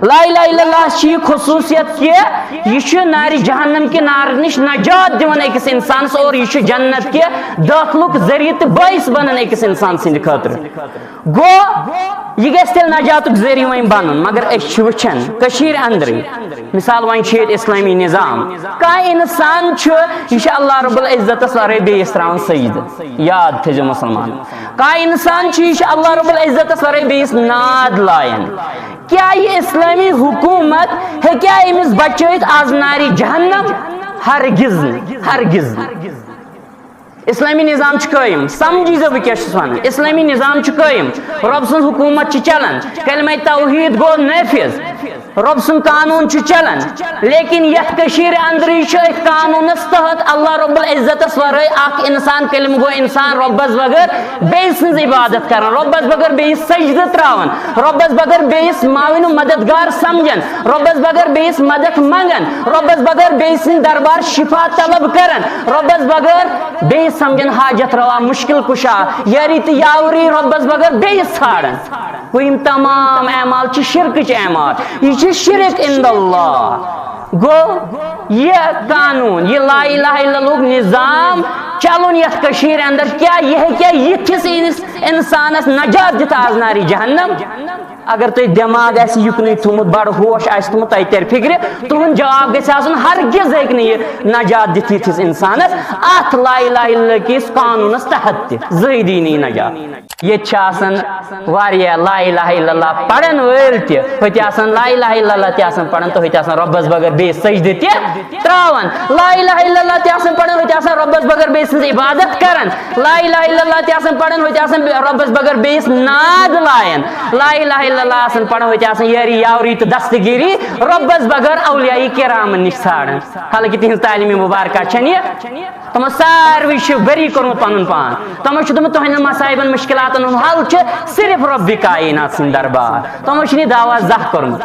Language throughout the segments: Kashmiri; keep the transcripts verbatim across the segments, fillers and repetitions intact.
لا الہ الا اللہ چھِ یہِ خصوٗصیت کہِ یہِ چھُ نارِ جہنم کہِ نارٕ نِش نجات دِوان أکِس اِنسانَس اور یہِ چھُ جنت کہِ دٲخلُک ذٔریعہٕ تہٕ بٲعث بنان أکِس اِنسان سٕنٛدِ خٲطرٕ۔ گوٚو، یہِ گژھِ تیٚلہِ نجاتُک ذٔریعہٕ وۄنۍ بنُن، مگر أسۍ چھِ وٕچھان کٔشیٖرِ اندرٕے، مثال، وۄنۍ چھُ ییٚتہِ اسلٲمی نظام، کانٛہہ اِنسان چھُ، یہِ چھُ اللہ رب العزتس ورٲے بیٚیِس ترٛاوان سجدٕ۔ یاد تھٲیزیو مُسلمان، کانٛہہ اِنسان چھُ، یہِ چھُ اللہ رب العزتس ورٲے بیٚیِس ناد لایان۔ کیا یہ اسلامی حکومت ہیٚکیا أمِس بچٲیِتھ از نارِ جہنم؟ ہرگز نہٕ، ہرگز نہٕ۔ اسلامی نظام چھُ قٲیِم، سمجھی زِ بہٕ کیٛاہ چھُس ونان۔ اسلامی نظام چھُ قٲیِم، رۄب سٕنٛز حکومت چھِ چلان، کلمہ توحید گوٚو نافذ، رۄب سُنٛد قانون چھُ چلان۔ لیکن یتھ کٔشیٖرِ اندرٕے چھُ أتھۍ قانونس تحت اللہ رب العزتس ورٲے اکھ انسان، کلمہٕ گوٚو انسان، رۄبس بغٲر بیٚیہِ سٕنٛز عبادت کران، رۄبس بغٲر بیٚیِس سجدٕ تراوان، رۄبس بغٲر بیٚیِس معاون و مددگار سمجھان، رۄبس بغٲر بیٚیِس مدد منگان، رۄبس بغٲر بیٚیہِ سٕنٛدِ دربار شفا طلب کران، رۄبس بغٲر بیٚیِس سمجھان حاجت روا، مشکل کشا، یٲری تہٕ یاوری رۄبس بغٲر بیٚیِس ژھانڈان۔ گوٚو، یِم تمام اعمال چھِ شرکٕچ اعمال۔ یہِ چھِ شرک عند اللہ۔ گوٚو، یہِ قانون، یہِ لا الہ الا اللہ ہُک نظام چلُن یتھ کٔشیٖرِ اندر، کیٛاہ یہِ ہیٚکیٛاہ یِتھِس اِنس-، انسانس نجات دِتھ از نارِ جہنم؟ اگر تۄہہِ دٮ۪ماغ آسہِ یُکنُے تھوٚمُت، بڑٕ ہوش آسہِ تھوٚمُت، تۄہہِ ترِ فِکرِ، تُہُنٛد جواب گژھِ آسُن، ہرگز ہیٚکہِ نہٕ یہِ نجات دِتھ یِتھِس انسانس اتھ لا الہ الا اللہ کِس قانونس تحت تہِ، زٕہٕے دی نہٕ یہِ نجات۔ ییٚتہِ چھِ آسان واریاہ لا الہ الا اللہ پرن وٲلۍ تہِ، ہُتہِ آسان لا الہ الا اللہ تہِ آسان پران تہٕ ہُتہِ آسان رۄبس بغٲر بیٚیِس سجدٕ تہِ تراوان۔ لا الہ الا اللہ تہِ آسان پران، ہُتہِ آسان رۄبس بغٲر بیٚیہِ سٕنٛز عبادت کران۔ لا الہ الا اللہ تہِ آسان پران، ہُتہِ آسان بے-، رۄبس بغٲر بیٚیِس ناد لایان۔ لا الہ الا اللہ آسان پران، ہُتہِ آسان یٲری یاوری تہٕ دستگیری رۄبس بغٲر اولیاء کرامن نِش ژھانڈان۔ حالانکہ تِہنٛز تعلیٖم مبارکہ چھنہٕ یہِ۔ تِمو ساروٕے چھُ بری کوٚرمُت پنُن پان۔ تِمو چھُ دوٚپمُت، تُہنٛدٮ۪ن مصائبن مشکلاتن ہُنٛد حل چھُ صرف رۄبِ کائنات سٕنٛدِ دربار۔ تِمو چھُنہٕ یہِ دعویٰ زانٛہہ کوٚرمُت۔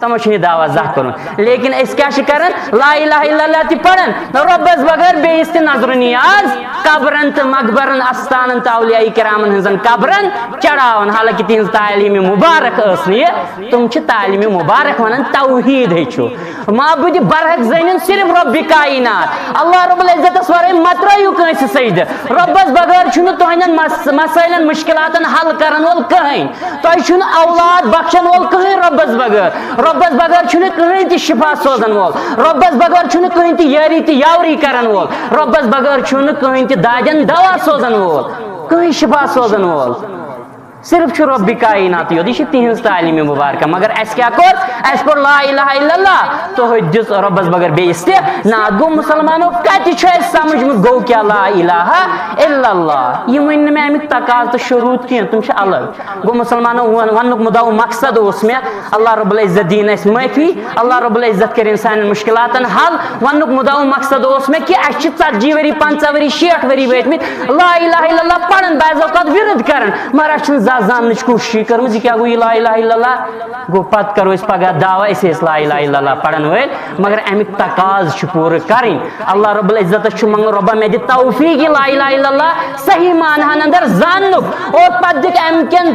تِمو چھُنہٕ یہِ دعویٰ زانٛہہ کوٚرمُت۔ لیکن أسۍ کیٛاہ چھِ کران؟ لا الہ الا اللہ تہِ پران، رۄبس بغٲر بیٚیِس تہِ نظر و نیاز قبرن تہٕ مقبرن، استانن تہٕ اولیاء کرامن ہٕنٛزن قبرن چڑھاوان۔ حالانکہ تِہنٛز تعلیٖم مبارک ٲس نہٕ یہِ۔ تِم چھِ تعلیٖم مبارک ونان توحید ہیٚچھِو۔ معبودِ برحق زٲنِن صرف رۄبِ کائنات۔ اللہ رب العزتس ورٲے مہ ترٲیِو کٲنٛسہِ سجدٕ۔ رۄبس بغٲر چھُنہٕ تُہنٛدٮ۪ن مس-، مسٲیلن، مشکلاتن حل کرن وول کٕہٕنۍ۔ تۄہہِ چھُنہٕ اولاد بخشن وول کٕہٕنۍ رۄبس بغٲر۔ رۄبس بغٲر چھُنہٕ کٕہٕنۍ تہِ شفا سوزن وول۔ رۄبس بغٲر چھُنہٕ کٕہٕنۍ تہِ یٲری تہٕ یاوری کرن وول۔ رۄبس بغٲر چھُنہٕ کٕہٕنۍ تہِ دادٮ۪ن دوا سوزن وول، کٕہٕنۍ شفا سوزن وول۔ صرف چھُ رۄبِ کائنات یوت، یہِ چھِ تِہنٛز تعلیٖم مبارکہ۔ مگر اَسہِ کیٛاہ کوٚر؟ اَسہِ پوٚر لا الہ الا اللہ تہٕ ہُتہِ دیُت رۄبس بغٲر بیٚیِس تہِ ناد۔ گوٚو مُسلمانو، کَتہِ چھُ اَسہِ سمجھمُت گوٚو کیٛاہ لا الہ الا اللہ؟ یہِ ؤنۍ نہٕ مےٚ اَمیُک تقاضہٕ تہٕ شروٗط کینٛہہ، تِم چھِ الگ۔ گوٚو مُسلمانو، وَن-، وَننُک مُدعا و مقصد اوس مےٚ، اللہ رب العزت دِیِن اَسہِ معٲفی، اللہ رب العزت کٔرِن سانٮ۪ن مُشکلاتن حل۔ وَننُک مُدعا و مقصد اوس مےٚ کہِ اَسہِ چھِ ژتجی ؤری، پنٛژاہ ؤری، شیٹھ ؤری وٲتمٕتۍ لا الہ الا اللہ پران، بعض اوقات وِرد کران، مگر اَسہِ چھُنہٕ زانٛہہ زاننٕچ کوٗششٕے کٔرمٕژ، یہِ کیٛاہ گوٚو یہِ لا الہ الا اللہ؟ گوٚو، پتہٕ کرو أسۍ پگاہ دعویٰ، أسۍ ٲسۍ لا الہ الا اللہ پرن وٲلۍ، مگر اَمیُک تقاضہٕ چھُ پوٗرٕ کرٕنۍ۔ اللہ رب العزتس چھُ منٛگُن، رۄبا، مےٚ دِ توفیق یہِ لا الہ الا اللہ صحیح معناہن اندر زاننُک اور پتہٕ دِکھ اَمہِ کٮ۪ن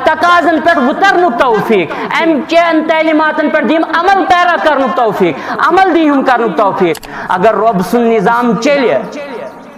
تقاضن پٮ۪ٹھ وُترنُک توفیق، اَمہِ چٮ۪ن تعلیٖماتن پٮ۪ٹھ دِیِم عمل پیرا کرنُک توفیق، عمل دِیِم کرنُک توفیق۔ اگر رۄب سُنٛد نظام چلہِ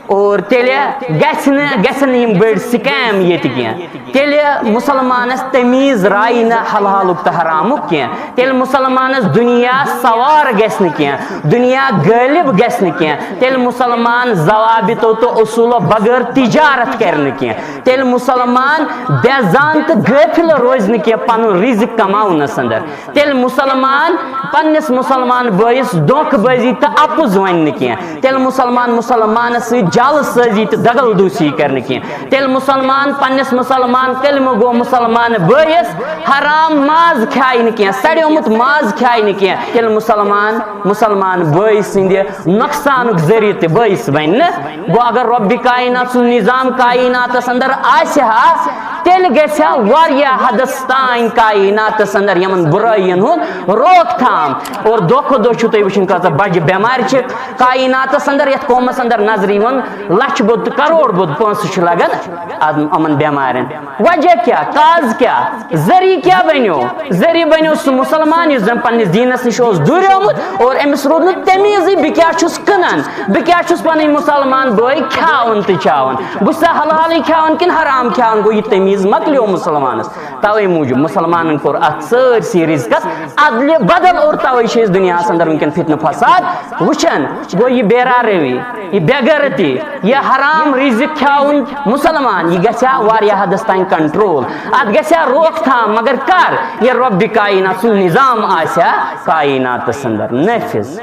اور تیٚلہِ گژھِ نہٕ، گژھن نہٕ یِم بٔڑۍ scam ییٚتہِ کینٛہہ۔ تیٚلہِ مُسلمانس تمیٖز راے نہٕ حلالُک تہٕ حرامُک کینٛہہ۔ تیٚلہِ مُسلمانس دُنیا سوار گژھِ نہٕ کینٛہہ، دُنیا غٲلب گژھِ نہٕ کینٛہہ۔ تیٚلہِ مُسلمان ضوابطو تہٕ اصوٗلو بغٲر تجارت کرِ نہٕ کینٛہہ۔ تیٚلہِ مُسلمان بے زان تہٕ غٲفِل روزِ نہٕ کینٛہہ پنُن رزق کماونس اندر۔ تیٚلہِ مُسلمان پننِس مُسلمان بٲیِس دھوکہٕ بٲزی تہٕ اَپُز وَنہِ نہٕ کینٛہہ۔ تیٚلہِ مُسلمان مُسلمانَس سۭتۍ جعل سٲزی تہٕ دغل دوسی کَرِ نہٕ کینٛہہ۔ تیٚلہِ مُسلمان پننِس مُسلمان کلمہٕ گوٚو مُسلمان بٲیِس حرام ماز کھیٛاے نہٕ کینٛہہ، سڑیومُت ماز کھیٛاے نہٕ کینٛہہ۔ تیٚلہِ مُسلمان مُسلمان بٲے سٕنٛدِ نۄقصانُک ذٔریعہٕ تہِ بٲیِس بَنہِ نہٕ۔ گوٚو اگر رۄبِ کائنات سُنٛد نظام کائناتَس اندر آسہِ ہا، تیٚلہِ گژھِ ہا واریاہ حدس تام کائناتس اندر یِمن برٲیین ہُنٛد روک تھام۔ اور دۄہ کھۄتہٕ دۄہ چھِو تُہۍ وٕچھان، کۭژاہ بجہِ بٮ۪مارِ چھِ کائناتس اندر۔ یتھ قومس اندر نظرِ یِوان لچھ بوٚد تہٕ کرور بوٚد پونٛسہٕ چھُ لگان اد-، یِمن بٮ۪مارٮ۪ن۔ وجہ کیٛاہ؟ کاز کیٛاہ؟ ذٔریعہٕ کیٛاہ بنیو؟ ذٔریعہٕ بنیو سُہ مُسلمان یُس زن پننِس دیٖنس نِش اوس دوٗریومُت اور أمِس روٗد نہٕ تمیٖزٕے بہٕ کیٛاہ چھُس کٕنان، بہٕ کیٛاہ چھُس پنٕنۍ مُسلمان بٲے کھیاوان تہٕ چاوان، بہٕ چھُسا حلالٕے کھیاوان کِنہٕ حرام کھیاوان؟ گوٚو یہِ تمیٖز مۄکلیو مُسلمانس۔ توے موٗجوٗب مُسلمانن کوٚر اتھ سٲرسٕے رزقس ادلہِ بدل اور توے چھِ أسۍ دُنیاہس اندر وٕنکیٚن فتنہٕ فساد وٕچھان۔ گوٚو یہِ بے راہ روی، یہِ بے غیرتی، یہِ حرام رزق کھیاوُن مُسلمان، یہِ گژھِ ہا واریاہ حدس تام کنٹرول، اتھ گژھِ ہا روک تھام، مگر کر؟ یہِ رۄبِ کائنات سُنٛد نظام آسہِ ہا کائناتس اندر نافذ۔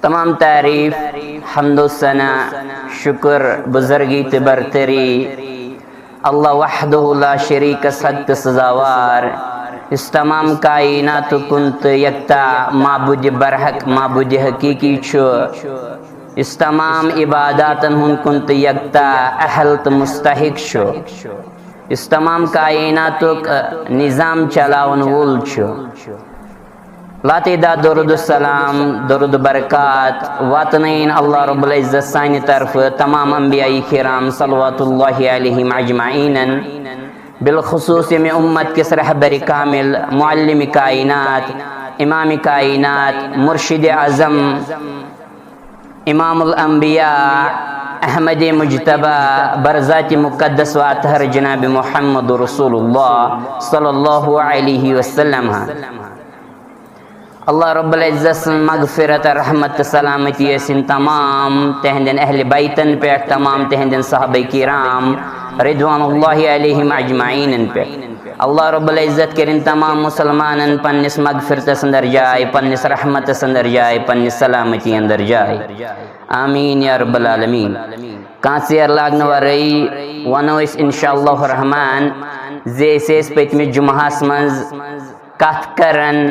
تمام تعریف، حمد و ثنا، شکر، بزرگی تہٕ برتری اللہ وحدہ لا شریک، حق تہٕ سزاوار، یُس تمام کائنات کُن تہٕ یکتا معبود برحق، معبود حقیقی چھُ، یُس تمام عباداتن ہُنٛد کُن تہٕ یکتا اہل تہٕ مستحق چھُ، یُس تمام کائناتُک، ا، نظام چلاون وول چھُ۔ لاتعداد درود السلام، درود برکات واتنٲیِن اللہ رب العزت سانہِ طرفہٕ تمام انبیاء کرام صلوات اللہ علیہم اجمعینن، بالخصوص ییٚمہِ امت کِس رہبر کامل، معلم کائنات، امام کائنات، مرشد اعظم، امام الانبیاء، احمد مجتبی، برذات مقدس و اطہر جناب محمد رسول اللہ صلی اللہ علیہ وسلم۔ اللہ رب العزت سٕنٛز مغفرت، رحمت تہٕ سلامتی ٲسِن تمام تِہنٛدٮ۪ن اہل بیتن پٮ۪ٹھ، تمام تِہنٛدٮ۪ن صحابہ کرام رضوان اللہ علیہم اجمعینن پٮ۪ٹھ۔ اللہ رب العزت کٔرِن تمام مسلمانن پننِس مغفرتس اندر جاے، پننِس رحمتس اندر جاے، پننِس سلامتی اندر جاے۔ آمین یا رب العالمین۔ کانٛہہ ژیر لاگنہٕ ورٲیی ونو أسۍ انشاءاللہ الرحمن زِ أسۍ ٲسۍ پٔتمِس جمعہس منٛز کتھ کران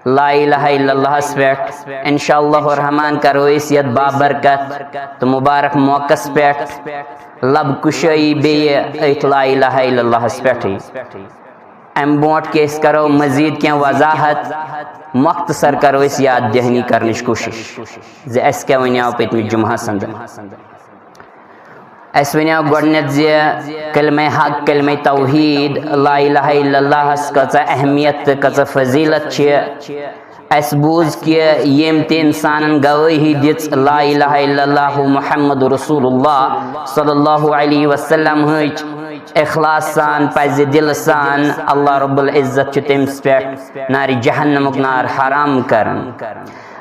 لا الہ الا اللہس پٮ۪ٹھ۔ انشاءاللہ الرحمن کرو أسۍ یتھ بابرکت تہٕ مبارک موقعس پٮ۪ٹھ لب کشٲیی بیٚیہِ أتھۍ لا الہ الا اللہس پٮ۪ٹھٕے۔ امہِ برونٛٹھ کہِ أسۍ کرو مزید کینٛہہ وضاحت، مختصر کرو أسۍ یاد دہانی کرنٕچ کوٗشش زِ اسہِ کیٛاہ ونیاو پٔتمہِ جمعہس اندر۔ اسہِ ونیاو گۄڈنیتھ زِ کلمہ حق، کلمہ توحید، لا الہ الا اللہس کۭژاہ اہمیت تہٕ کۭژاہ فضیلت چھِ۔ اسہِ بوٗز کہِ ییٚمۍ تہِ انسانن گوٲہی دِژ لا الہ الا اللہ محمد رسول اللہ صلی اللہ علیہ وسلم ہٕچ اخلاص سان، پزِ دلہٕ سان، اللہ رب العزت چھُ تٔمِس پٮ۪ٹھ نارِ جہنمُک نار حرام کران۔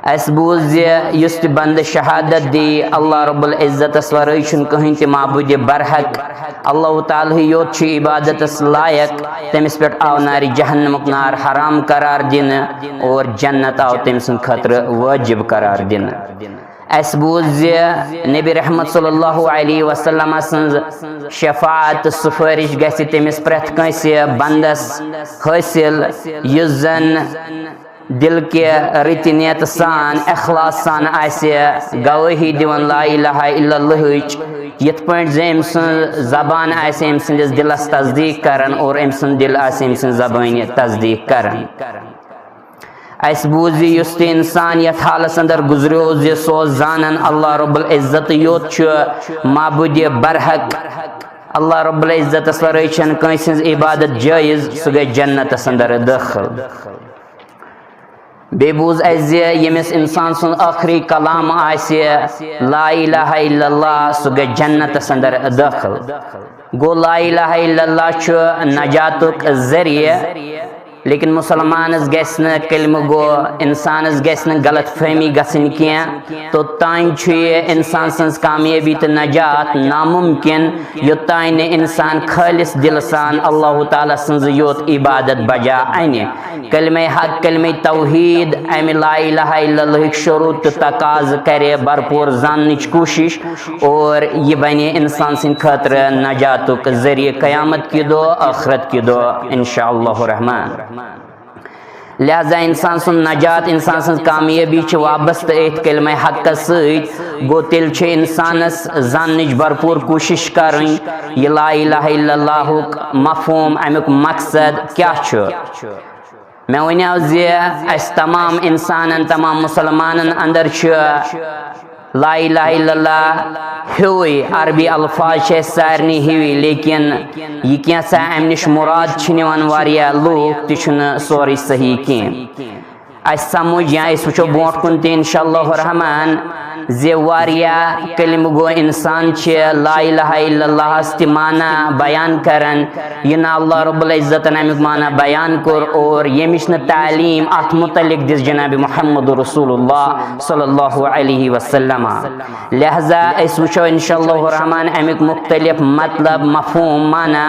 اسہِ بوٗز زِ یُس تہِ بندٕ شہادت دی اللہ رب العزتس ورٲے چھُنہٕ کٕہٕنۍ تہِ معبود برحق، اللہ تعالیٰ ہٕے یوت چھُ عبادتس لایق، تٔمِس پٮ۪ٹھ آو نارِ جہنمُک نار حرام قرار دِنہٕ اور جنت آو تٔمۍ سٕنٛدِ خٲطرٕ وٲجب قرار دِنہٕ۔ اسہِ بوٗز زِ نبی رحمت صلی اللہ علیہ وسلم سٕنٛز شفاعت تہٕ سفٲرش گژھِ تٔمِس پرٛٮ۪تھ کٲنٛسہِ بندس حٲصِل یُس زن دل کہِ رٕتہِ نیتہٕ سان، اخلاص سان آسہِ گوٲہی دِوان لا الہ الا اللہٕچ، یِتھ پٲٹھۍ زِ أمۍ سٕنٛز زبان آسہِ أمۍ سٕنٛدِس دلس تصدیق کران اور أمۍ سُنٛد دل آسہِ أمۍ سٕنٛزِ زبٲنہِ تصدیق کران۔ اسہِ بوٗز زِ یُس تہِ انسان یتھ حالس اندر گُزریو زِ سُہ اوس زانان اللہ رب العزت یوت چھُ معبود برحق، اللہ رب العزتس ورٲے چھنہٕ کٲنٛسہِ ہٕنٛز عبادت جٲیز، سُہ گژھِ جنتس اندر دٲخل۔ بیٚیہِ بوٗز اسہِ زِ ییٚمِس انسان سُنٛد ٲخری کلام آسہِ لا الہ الا اللہ، سُہ گژھِ جنتس اندر دٲخل۔ گوٚو لا الہ الا اللہ چھُ نجاتُک ذٔریعہٕ، لیکن مسلمانس گژھِ نہٕ کلمہٕ گو انسانس گژھِ نہٕ غلط فہمی گژھٕنۍ کینٛہہ۔ توٚتام چھُ یہِ انسان سٕنٛز کامیٲبی تہٕ نجات ناممکن، یوٚتام نہٕ انسان خٲلص دلہٕ سان اللہ تعالیٰ سٕنٛز یوت عبادت بجا انہِ۔ کلمہ حق، کلمہ توحید، امہِ لا الہ الا اللہ ہٕکۍ شروٗط تہٕ تقاضہٕ کرِ بھرپور زاننٕچ کوٗشش اور یہِ بنہِ انسان سٕنٛدِ خٲطرٕ نجاتُک ذٔریعہٕ قیامت کہِ دۄہ، ٲخرت کہِ دۄہ، انشاءاللہ الرحمن۔ لہذا انسان سُنٛد نجات، انسان سٕنٛز کامیٲبی چھِ وابستہٕ أتھۍ کلمہ حقس سۭتۍ۔ گوٚو، تیٚلہِ چھِ انسانس زاننٕچ بھرپوٗر کوٗشش کرٕنۍ، یہِ لا الہ الا اللہُک مفہوم، امیُک مقصد کیٛاہ چھُ۔ مےٚ ونیو زِ اسہِ تمام انسانن، تمام مسلمانن اندر چھُ لا الہ الا اللہ ہیوٗے، عربی الفاظ چھِ اسہِ سارنٕے ہِوی، لیکن یہِ کینٛژھا امہِ نِش مراد چھِ نِوان واریاہ لوٗکھ، تہِ چھُنہٕ سورُے صحیح کینٛہہ۔ اسہِ سمجھ یا أسۍ وٕچھو برونٛٹھ کُن تہِ انشاءاللہ الرحمن زِ واریاہ کلمہٕ گو انسان چھِ لا الہ الا اللہس تہِ معنی بیان کران، یہِ نہٕ اللہ رب العزتن امیُک معنی بیان کوٚر اور ییٚمِچ نہٕ تعلیٖم اتھ متعلق دِژ جناب محمد رسول اللہ صلی اللہ علیہ وسلم۔ لہذا أسۍ وٕچھو انشاءاللہ الرحمن امیُک مختلف مطلب، مفہوم، معنی،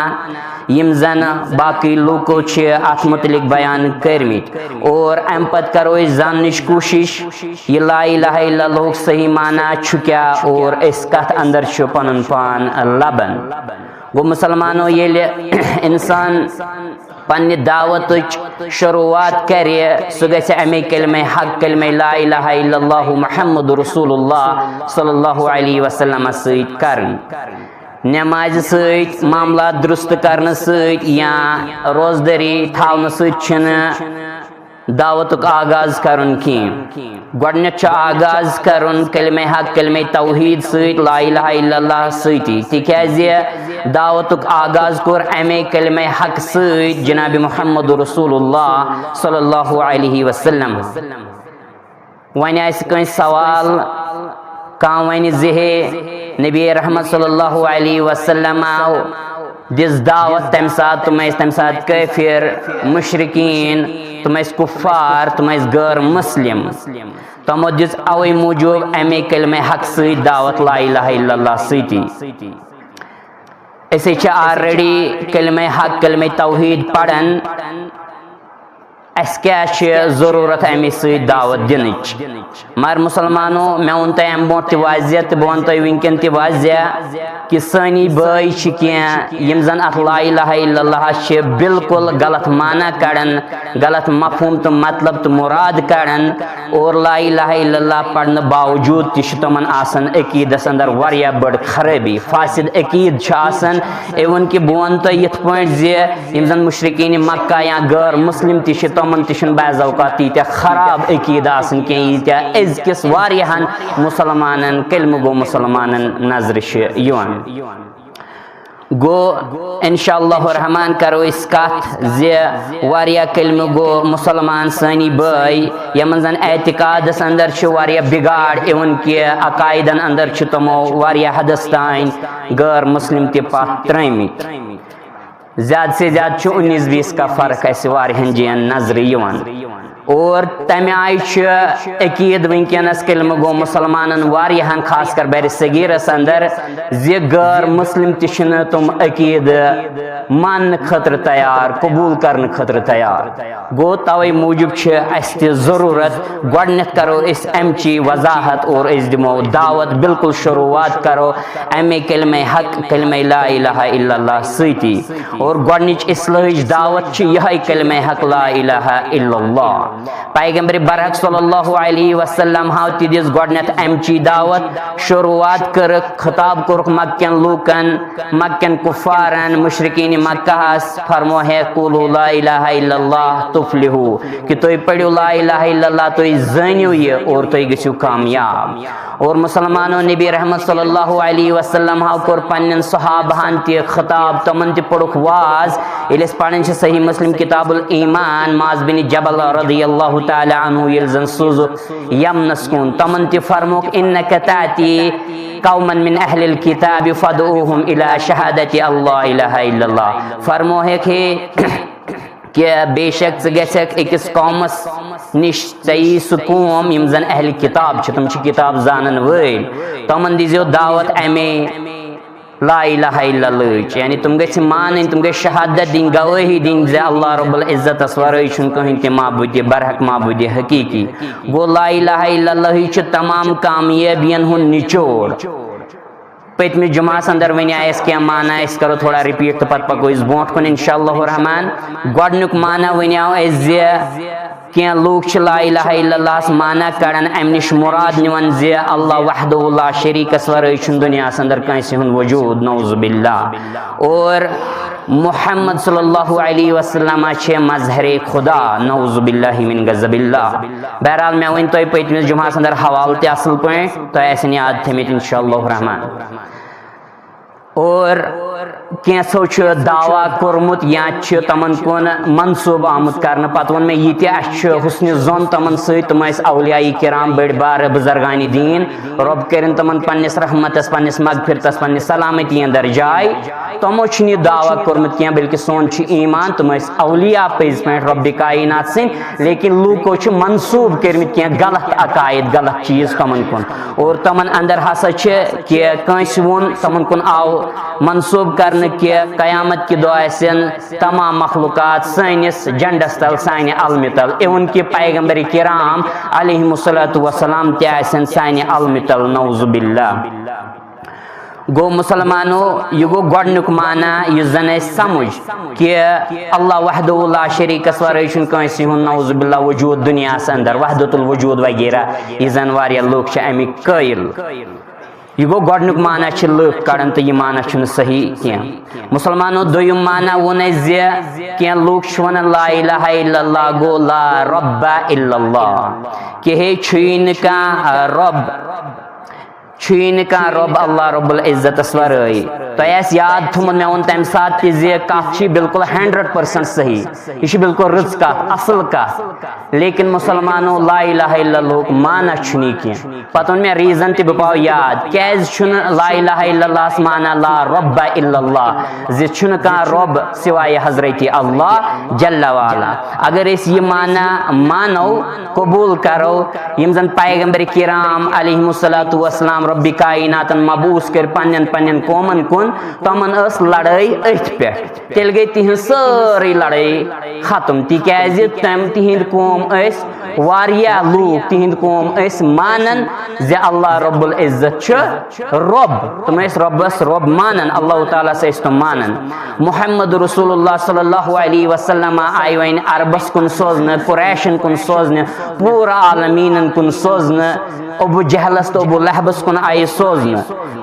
یِم زن باقٕے لوٗکو چھِ اتھ متعلق بیان کٔرمٕتۍ، اور امہِ پتہٕ کرو أسۍ زاننٕچ کوٗشش یہِ لا الہ الا اللہُک صحیح معنی چھُ کیٛاہ اور أسۍ کتھ اندر چھِ پنُن پان لبان۔ گوٚو مسلمانو، ییٚلہِ انسان پننہِ دعوتٕچ شروٗعات کرِ، سُہ گژھِ امے کلمہ حق، کلمہ لا الہ الا اللہ محمد رسول اللہ صلی اللہ علیہ وسلمس سۭتۍ کرٕنۍ۔ نمازِ سۭتۍ، معاملات درست کرنہٕ سۭتۍ یا روزدٲری تھاونہٕ سۭتۍ چھِنہٕ دعوتُک آغاز کرُن کینٛہہ۔ گۄڈٕنیتھ چھُ آغاز کرُن کلمہ حق، کلمہ توحید سۭتۍ، لا الہ الا اللہ سۭتی، تِکیازِ دعوتُک آغاز کوٚر امے کلمہ حق سۭتۍ جناب محمد رسول اللہ صلی اللہ علیہ وسلم۔ وۄنۍ آسہِ کٲنٛسہِ سوال، کانٛہہ ونہِ زِ ہے، نبی رحمت صلی اللہ علیہ وسلم آو، دِژ دعوت، تمہِ ساتہٕ تِم ٲسۍ تمہِ ساتہٕ کٲفر، مشرکین، تِم ٲسۍ کفار، تِم ٲسۍ غٲر مسلم۔ تِمو دِژ اوے موٗجوٗب امے کلمہ حق سۭتۍ دعوت، لا الہ الا اللہ سۭتی۔ أسۍ چھِ already کلمہ حق، کلمہ توحید پران۔ اسہِ کیٛاہ چھِ ضروٗرت امہِ سۭتۍ دعوت دِنٕچ؟ مگر مسلمانو، مےٚ ووٚن تۄہہِ امہِ برونٛٹھ تہِ واضح تہٕ بہٕ ونہٕ تۄہہِ وٕنکیٚن تہِ واضح کہِ سٲنی بٲے چھِ کینٛہہ یِم زن اتھ لا الہ الا اللہ چھِ بالکل غلط معنی کڑان، غلط مفہوم تہٕ مطلب تہٕ مراد کڑان، اور لا الہ الا اللہ پرنہٕ باوجود تہِ چھِ تِمن آسان عقیدس اندر واریاہ بٔڑ خرٲبی، فاسد عقید چھُ آسان۔ Even کہِ بہٕ ونہٕ تۄہہِ یِتھ پٲٹھۍ زِ یِم زن مشرکین مکہ یا غٲر مسلم تہِ چھِ، تِمن تہِ چھُنہٕ بعض اوقات تیٖتیٛاہ خراب عقیدٕ آسان کینٛہہ، ییٖتیٛاہ أزکِس واریاہن مسلمانن، کلمہٕ گو مسلمانن نظرِ چھِ یِوان۔ گوٚو، انشاءاللہ الرحمن کرو أسۍ کتھ زِ واریاہ کلمہٕ گو مسلمان سٲنی بٲے، یِمن زن اعتقادس اندر چھِ واریاہ بگاڑ، even کہِ عقایدن اندر چھِ تِمو واریاہ حدس تام غٲر مسلم تہِ پتھ ترٲمٕتۍ۔ زیادٕ سے زیادٕ چھُ انیس بیس کا فرق اسہِ واریاہن جاین نظرِ یِوان۔ اور تمہِ آیہِ چھُ عقیدٕ وٕنکیٚنس کلمہٕ گو مسلمانن واریاہن، خاص کر برِ صغیرس اندر، زِ غٲر مسلم تہِ چھِنہٕ تِم عقیدٕ ماننہٕ خٲطرٕ تیار، قبول کرنہٕ خٲطرٕ تیار۔ گوٚو، توے موٗجوٗب چھِ اسہِ تہِ ضروٗرت، گۄڈٕنیتھ کرو أسۍ امچی وضاحت اور أسۍ دِمو دعوت، بالکل شروٗعات کرو امے کلمہ حق، کلمہ لا الہ الا اللہ سۭتی۔ اور گۄڈٕنِچ اصلٲحٕچ دعوت چھِ یِہے کلمہ حق، لا الہ الا اللہ۔ پیغمبر برحق صلی اللہ علیہ وسلم ہاو تہِ دِژ گۄڈٕنیتھ امچی دعوت، شروٗعات کٔرٕکھ، خطاب کوٚرُکھ مکہ کٮ۪ن لوٗکن، مکہ کٮ۪ن کفارن، مشرکین مکہ ہس، فرمو ہے، قولوا لا الہ الا اللہ تفلحوا، کہ تُہۍ پٔرِو لا الہ الا اللہ، تُہۍ زٲنِو یہِ اور تُہۍ گٔژھِو کامیاب۔ اور مسلمانو، نبی رحمت صلی اللہ علیہ وسلم ہاو کوٚر پننٮ۪ن صحابہن تہِ خطاب، تِمن تہِ پوٚرُکھ واز۔ ییٚلہِ أسۍ پران چھِ صحیح مسلم کتاب الایمان، معاذ بن جبل رضی اللہ تعالی عنہ ییٚلہِ زن سوٗزُکھ یمنس کُن، تِمن تہِ فرموکھ، انک تاتی قوما من اہل الکتاب فدعوہم الی شہادت اللہ الہ الا اللہ۔ فرموہکھ ہے کہ بے شک ژٕ گژھکھ أکِس قومس نِش، ژےٚ یی سُہ قوم یِم زن اہل کتاب چھِ، تِم چھِ کتاب زانن وٲلۍ، تِمن دیٖزیو دعوت امے لا الہ الا اللہ چ، یعنی تِم گژھِ مانٕنۍ، تِم گژھِ شہادت دِنۍ، گوٲہی دِنۍ زِ اللہ رب العزتس ورٲے چھُنہٕ کٕہٕنۍ تہِ معبوٗدِ برحق، معبوٗدِ حقیقی۔ گوٚو، لا الہ الا اللہ چھُ تمام کامیٲبین ہُنٛد نچوڑ۔ پٔتمِس جمعس اندر ونیو اسہِ کینٛہہ معنی، أسۍ کرو تھوڑا رِپیٖٹ تہٕ پتہٕ پکو أسۍ برونٛٹھ کُن انشاء اللہ الرحمن۔ گۄڈٕنیُک معنی ونیو اسہِ زِ کینٛہہ لوٗکھ چھِ لا الہ الا اللہس معنی کڑان، امہِ نِش مُراد نِوان زِ اللہ وحدہ لا شریٖکس ورٲے چھُنہٕ دُنیاہس اندر کٲنٛسہِ ہُنٛد وجوٗد، نعوذ باللہ۔ اور محمد صلی اللہ علیہ وسلم چھِ مظہر خدا، نعوذ باللہ من غضب اللہ۔ بہرحال، مےٚ ؤنۍ تۄہہِ پٔتمِس جمعس اندر حوالہٕ تہِ اصل پٲٹھۍ، تۄہہِ آسن یاد تھٲمٕتۍ انشاء اللہ الرحمن۔ اور کینٛژھو چھُ دعویٰ کوٚرمُت یا چھُ تِمن کُن منسوٗب آمُت کرنہٕ۔ پتہٕ ووٚن مےٚ یہِ تہِ، اَسہِ چھُ حسنِ ظن تِمن سۭتۍ، تِم ٲسۍ اولیاء کرام، بٔڑۍ بارٕ بزرگانِ دیٖن۔ رۄب کٔرِن تِمن پننِس رحمتس، پننِس مغفرتس، پننِس سلامتی اندر جاے۔ تِمو چھُنہٕ یہِ دعویٰ کوٚرمُت کینٛہہ، بلکہِ سون چھُ ایمان، تِم ٲسۍ اولیاء پٔزۍ پٲٹھۍ رۄبِ کائنات سٕنٛدۍ، لیکن لوٗکو چھِ منسوٗب کٔرمٕتۍ کینٛہہ غلط عقائد، غلط چیٖز تِمن کُن۔ اور تِمن اندر ہسا چھِ کہِ کٲنٛسہِ ووٚن، تِمن کُن آو منسوٗب کرنہٕ کہِ قیامت کہِ دۄہ آسن تمام مخلوقات سٲنِس جنڈس تل، سانہِ علمہِ تل، even کہِ پیغمبر کرام علیہم الصلوۃ والسلام تہِ آسن سانہِ علمہِ تل، نعوذ باللہ۔ گوٚو مسلمانو، یہِ گوٚو گۄڈٕنیُک معنی یُس زن اَسہِ سمجھ کہِ اللہ وحدہ لا شریٖکس ورٲے چھُنہٕ کٲنٛسہِ ہُنٛد، نعوذ باللہ، وجوٗد دُنیاہس اندر، وحدت الوجود وغیرہ، یہِ زن واریاہ لوٗکھ چھِ اَمِکۍ قٲیِل۔ یہِ گوٚو گۄڈٕنیُک معنی چھِ لُکھ کڑان تہٕ یہِ معنی چھُنہٕ صحیح کینٛہہ۔ مسلمانو، دوٚیُم معنی ووٚن اَسہِ زِ کینٛہہ لُکھ چھِ وَنان لا الہ الا اللہ گوٚو لا رب الا اللہ، کہِ ہے چھُیی نہٕ کانٛہہ رۄب، چھُیی نہٕ کانٛہہ رۄب اللہ رب العزتس ورٲے۔ تۄہہِ آسہِ یاد تھوٚمُت، مےٚ ووٚن تَمہِ ساتہٕ تہِ زِ کَتھ چھِ بالکل ہنڈرڈ پرسنٹ صحیح، یہِ چھِ بالکل رٕژ کَتھ، اصل کَتھ۔ لیکن مسلمانو، لا الہ الا اللہ ہُک معنی چھُنہٕ یہِ کینٛہہ۔ پتہٕ ووٚن مےٚ ریٖزن تہِ، بہٕ پاو یاد، کیازِ چھُنہٕ لا الہ الا اللہ ہس معنی لا رب الا اللہ، زِ چھُنہٕ کانٛہہ رۄب سوائے حضرت اللہ جل وعلا۔ اگر أسۍ یہِ معنی مانو، قبول کرو، یِم زن پیغمبر کرام علیہم الصلوۃ والسلام رۄبِ کائناتن مبعوث کٔرۍ پننٮ۪ن پننٮ۪ن قومن کُن، تِمن ٲس لڑٲے أتھۍ پٮ۪ٹھ۔ تیٚلہِ گٔے تِہنٛز سٲرٕے لڑٲے ختم، تِکیازِ تِم، تِہنٛدۍ قوم ٲسۍ واریاہ لوٗکھ، تِہنٛدۍ قوم ٲسۍ مانان زِ اللہ رب العزت چھُ رۄب، تِم ٲسۍ رۄبس رۄب مانان، اللہ تعالیٰ ہس ٲسۍ تِم مانان۔ محمد رسول اللہ صلی اللہ علیہ وسلم آیہِ وۄنۍ عربس کُن سوزنہٕ، قریشن کُن سوزنہٕ، پوٗرٕ عالمیٖنن کُن سوزنہٕ، ابو جہلس تہٕ ابو لہبس کُن آیہِ سوزنہٕ۔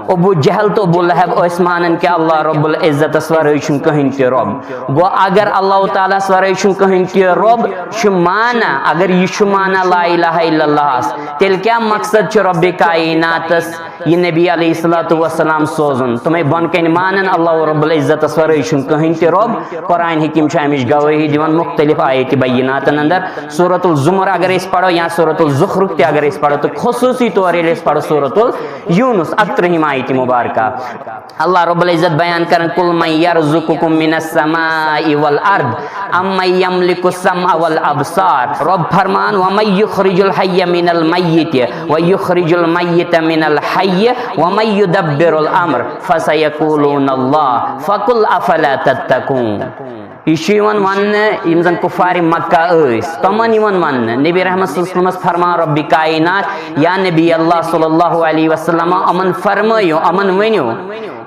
ابو جہل تہٕ ابو لہب ٲسۍ مانان کہِ اللہ رب العزتس ورٲے چھُنہٕ کٕہٕنۍ تہِ رۄب۔ گوٚو، اگر اللہ تعالیٰ ہس ورٲے چھُنہٕ کٕہٕنۍ تہِ رۄب چھُ مانان، اگر یہِ چھُ مانان لا الہ الا اللہ ہس، تیٚلہِ کیٛاہ مقصد چھُ رۄبِ کائناتس یہِ نبی علیہ الصلوۃ والسلام سوزُن؟ تِمے بۄن کَنہِ مانان اللہ رب العزتس ورٲے چھُنہٕ کٕہٕنۍ تہِ رۄب۔ قرآن حکیم چھُ اَمِچ گوٲہی دِوان مختلف آیت بیناتن اندر۔ سورۃ الزمر اگر أسۍ پرو یا سورۃ الزخرف تہِ اگر أسۍ پرو، تہٕ خصوصی طور ییٚلہِ أسۍ پرو سورۃ الیونس، اکترٕہِم آیت مبارکہ، اللہ رب العزت بیان کران، "قل من یرزقکم من السماء والارض امن یملک السمع والابصار"۔ رۄب فرمان، "ومن یخرج الحی من المیت ویخرج المیت من الحی ومن یدبر الامر فسیقولون اللہ فقل افلا تتقون"۔ یہِ چھُ یِوان وننہٕ، یِم زن کفارِ مکہ ٲسۍ، تِمن یِوان وننہٕ۔ نبی رحمت صلی اللہ علیہ وسلمس فرمان رۄبِ کائنات، یا نبی اللہ صلی اللہ علیہ وسلم، یِمن فرمٲیِو، یِمن ؤنِو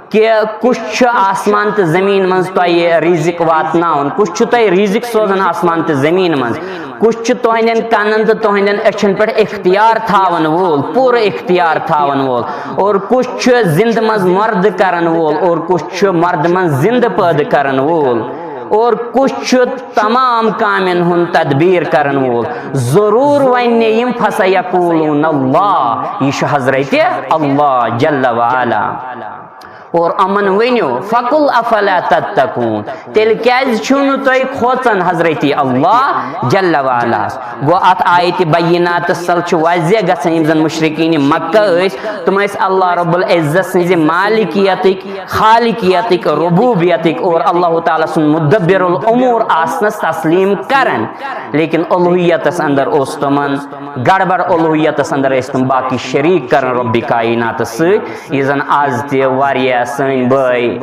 کہِ کُس چھُ آسمان تہٕ زٔمیٖن منٛز تۄہہِ رِزق واتناوان، کُس چھُ تۄہہِ رِزق سوزان آسمان تہٕ زٔمیٖن منٛز، کُس چھُ تُہنٛدٮ۪ن کنن تہٕ تُہنٛدٮ۪ن أچھن پٮ۪ٹھ اختیار تھاون وول، پوٗرٕ اختیار تھاون وول، اور کُس چھُ زِندٕ منٛز مردٕ کرن وول، اور کُس چھُ مردٕ منٛز زِندٕ پٲدٕ کرن وول، اور کُس چھُ تمام کامٮ۪ن ہُنٛد تدبیر کرن وول؟ ضروٗر ونہِ یِم، "فسیقولون اللہ"، یہِ چھُ حضرت اللہ جل وعلا۔ اور یِمن ؤنِو، "فقل افلا تتقون"، تیٚلہِ کیازِ چھِو نہٕ تُہۍ کھوژان حضرت اللہ جل وعلا؟ گوٚو، اتھ آیتِ بیناتس تل چھُ واضح گژھان، یِم زن مشرکین مکہ ٲسۍ، تِم ٲسۍ اللہ رب العزت سٕنٛزِ مالکیتٕکۍ، خالقیتٕکۍ، ربوبیتٕکۍ اور اللہ تعالیٰ سُنٛد مدبر الامور آسنس تسلیم کران، لیکن الوہیتس اندر اوس تِمن گڑبڑ، الوہیتس اندر ٲسۍ تِم باقی شریٖک کران رۄبِ کائناتس سۭتۍ، یہِ زن از تہِ واریاہ سٲنۍ بٲے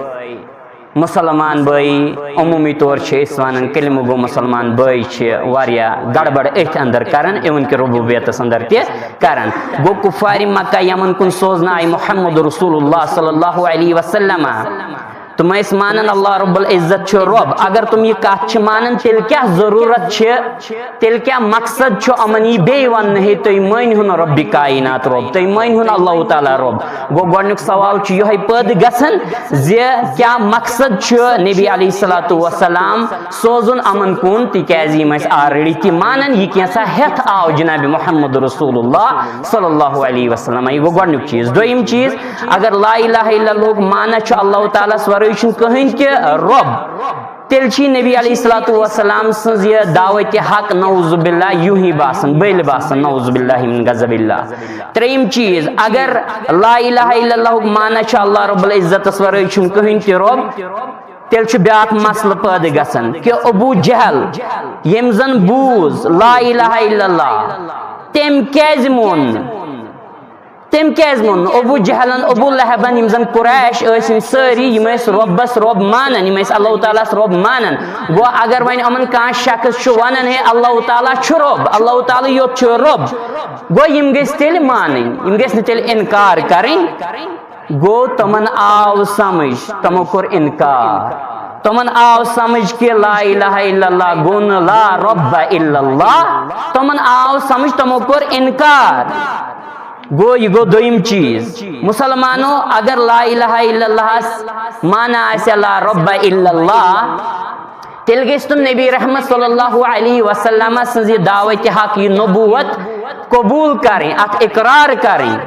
مسلمان بٲے، عموٗمی طور چھِ أسۍ وَنان کلمہٕ گوٚو مسلمان بٲے چھِ واریاہ گڑبڑ أتھۍ اندر کران، اِوٕن کہِ ربوبیتس اندر تہِ کران۔ گوٚو کفارِ مکہ یمن کُن سوزنہٕ آیہِ محمد رسول اللہ صلی اللہ علیہ وسلم، تِم ٲسۍ مانان اللہ رب العزت چھُ رب۔ اگر تِم یہِ کتھ چھِ مانان، تیٚلہِ کیٛاہ ضروٗرت چھِ، تیٚلہِ کیٛاہ مقصد چھُ یِمن یہِ بیٚیہِ وننہٕ، ہے تُہۍ مٲنِو نہٕ رب کائنات رب، تُہۍ مٲنِو نہٕ اللہ تعالیٰ رب؟ گوٚو گۄڈٕنیُک سوال چھُ یِہوٚے پٲدٕ گژھان زِ کیٛاہ مقصد چھُ نبی علیہ الصلوۃ والسلام سوزُن یِمن کُن، تِکیٛازِ یِم ٲسۍ already تہِ مانان، یہِ کینٛژھا ہٮ۪تھ آو جناب محمد رسول اللہ صلی اللہ علیہ وسلم۔ یہِ گوٚو گۄڈٕنیُک چیٖز۔ دوٚیِم چیٖز، اگر لا الہ الا اللہ ہُک معنی چھُ اللہ تعالیٰ ہس ورٲے چھُنہٕ کٕہٕنۍ تہِ رب، تیٚلہِ چھِ نبی علیہ الصلوۃ والسلام سٕنٛز یہِ دعوت حق نعوذ باللہ یوٗہی باسان، بٔلۍ باسان، نعوذ باللہ من غضب اللہ۔ ترٛیٚیِم چیٖز، اگر لا الہ الا اللہ ہُک معنی چھُ اللہ رب العزتس ورٲے چھُنہٕ کٕہٕنۍ تہِ رب، تیٚلہِ چھُ بیٛاکھ مسلہٕ پٲدٕ گژھان کہِ ابو جہل، ییٚمۍ زن بوٗز لا الہ الا اللہ، تٔمۍ کیٛازِ مون نہٕ؟ تٔمۍ کیٛازِ مون نہٕ؟ ابو جہلن، ابو لہبن، یِم زن قریش ٲسۍ، یِم سٲری، یِم ٲسۍ رۄبس رۄب مانان، یِم ٲسۍ اللہ تعالیٰ ہس رۄب مانان۔ گوٚو اگر وۄنۍ یِمن کانٛہہ شخص چھُ ونان، ہے اللہ تعالیٰ چھُ رۄب، اللہ تعالیٰ یوت چھُ رۄب، گوٚو یِم گٔژھۍ تیٚلہِ مانٕنۍ، یِم گٔژھۍ نہٕ تیٚلہِ انکار کرٕنۍ۔ گوٚو تِمن آو سمجھ، تِمو کوٚر انکار۔ تِمن آو سمجھ کہِ لا الہ الا اللہ گوٚو نہٕ لا رب الا اللہ، تِمن آو سمجھ، تِمو کوٚر انکار۔ گوٚو، یہِ گوٚو دوٚیِم چیٖز۔ مسلمانو، اگر لا الہ الا اللہس معنی آسہِ لا رب الا اللہ، تیٚلہِ گٔژھۍ تِم نبی رحمت صلی اللہ علیہ وسلم سٕنٛز یہِ دعوت حق، یہِ نبوت قبول کرٕنۍ، اتھ اقرار کرٕنۍ۔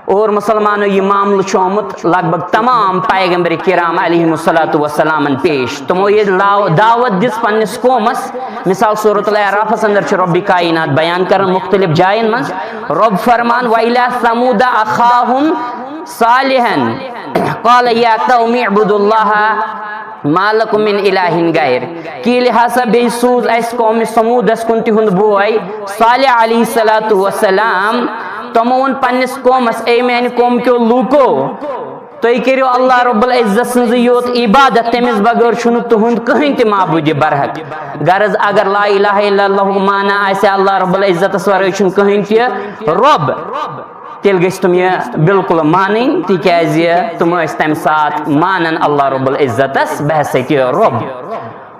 اور مسلمانو، یہِ معاملہٕ چھُ آمُت لگ بگ تمام پیغمبر کرام علیہم الصلوۃ والسلامن پیش۔ تِمو ییٚلہِ لاو-، دعوت دِژ پننِس قومس، مثال سورۃ الاعرافس اندر چھُ رب کائنات بیان کران مختلف جاین منٛز۔ رب فرمان، وَإِلَىٰ ثَمُودَ أَخَاهُمْ صَالِحًا قَالَ يَا قَوْمِ اعْبُدُوا اللَّهَ مَا لَكُم مِّنْ إِلَٰهٍ غَيْرُهُ۔ کہِ ییٚلہِ ہسا بیٚیہِ سوٗز اَسہِ قومِ ثمودس کُن تِہُنٛد بوے صالح علیہ الصلوۃ والسلام، تِمو ووٚن پننِس قومس، اے میانہِ قوم کیو لوٗکو، تُہۍ کٔرِو اللہ رب العزت سٕنٛزٕے یوت عبادت، تٔمِس بغٲر چھُنہٕ تُہُنٛد کٕہٕنۍ تہِ معبوٗدِ برحق۔ غرض، اگر لا الہ الا اللہ ہُک معنی آسہِ اللہ رب العزتس ورٲے چھُنہٕ کٕہٕنۍ تہِ رب، تیٚلہِ گٔژھۍ تِم یہِ بالکل مانٕنۍ، تِکیٛازِ تِم ٲسۍ تَمہِ ساتہٕ مانان اللہ رب العزتس بحیثیتِ رب۔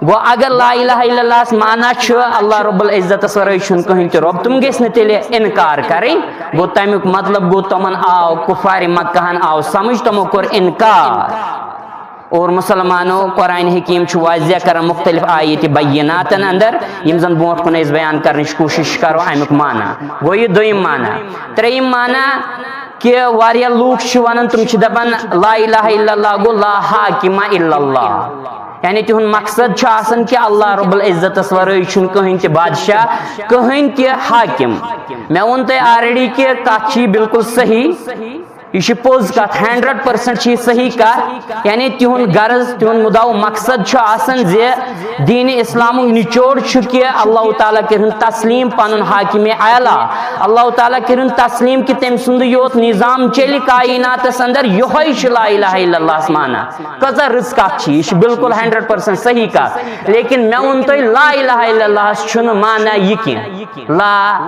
گوٚو، اگر لا الہ الا اللہ ہس معنی چھُ اللہ رب العزتس ورٲے چھُنہٕ کٕہٕنۍ تہِ رب، تِم گٔژھۍ نہٕ تیٚلہِ انکار کرٕنۍ۔ گوٚو، تمیُک مطلب گوٚو، تِمن آو، کفارِ مکہ ہن آو سمجھ، تِمو کوٚر انکار۔ اور مسلمانو، قرآن حکیم چھُ واضح کران مختلف آیت بیناتن اندر، یِم زن برونٛٹھ کُن أسۍ بیان کرنٕچ کوٗشش کرو امیُک معنی۔ گوٚو، یہِ دوٚیِم معنی۔ ترٛیٚیِم معنی، کہِ واریاہ لوٗکھ چھِ ونان، تِم چھِ دپان، لا الہ الا اللہ گوٚو لا حاکم الا اللہ، یعنی تِہُنٛد مقصد چھُ آسان کہِ اللہ رب العزتس ورٲے چھُنہٕ کٕہٕنۍ تہِ بادشاہ، کٕہٕنۍ تہِ حاکم۔ مےٚ ووٚن تۄہہِ already کہِ کتھ چھِ یہِ بالکل صحیح، یہِ چھِ پوٚز کتھ، ہنڈریڈ پرسنٹ چھِ یہِ صحیح کتھ۔ یعنی تِہُنٛد غرض، تِہُنٛد مُدعا و مقصد چھُ آسان زِ دین اسلامُک نچوڑ چھُ کہِ اللہ تعالیٰ کٔرِن تسلیم پنُن حاکم اعلیٰ، اللہ تعالیٰ کٔرِن تسلیم کہِ تٔمۍ سُنٛدُے یوت نظام چلہِ کائناتس اندر، یِہوٚے چھُ لا الہ الا اللہ ہس معنی۔ کۭژاہ رٕژ کتھ چھِ، یہِ چھِ بالکل ہنڈریڈ پرسنٹ صحیح کتھ۔ لیکن مےٚ ووٚن تۄہہِ، لا الہ الا اللہ ہس چھُنہٕ معنی یہِ کینٛہہ۔ لا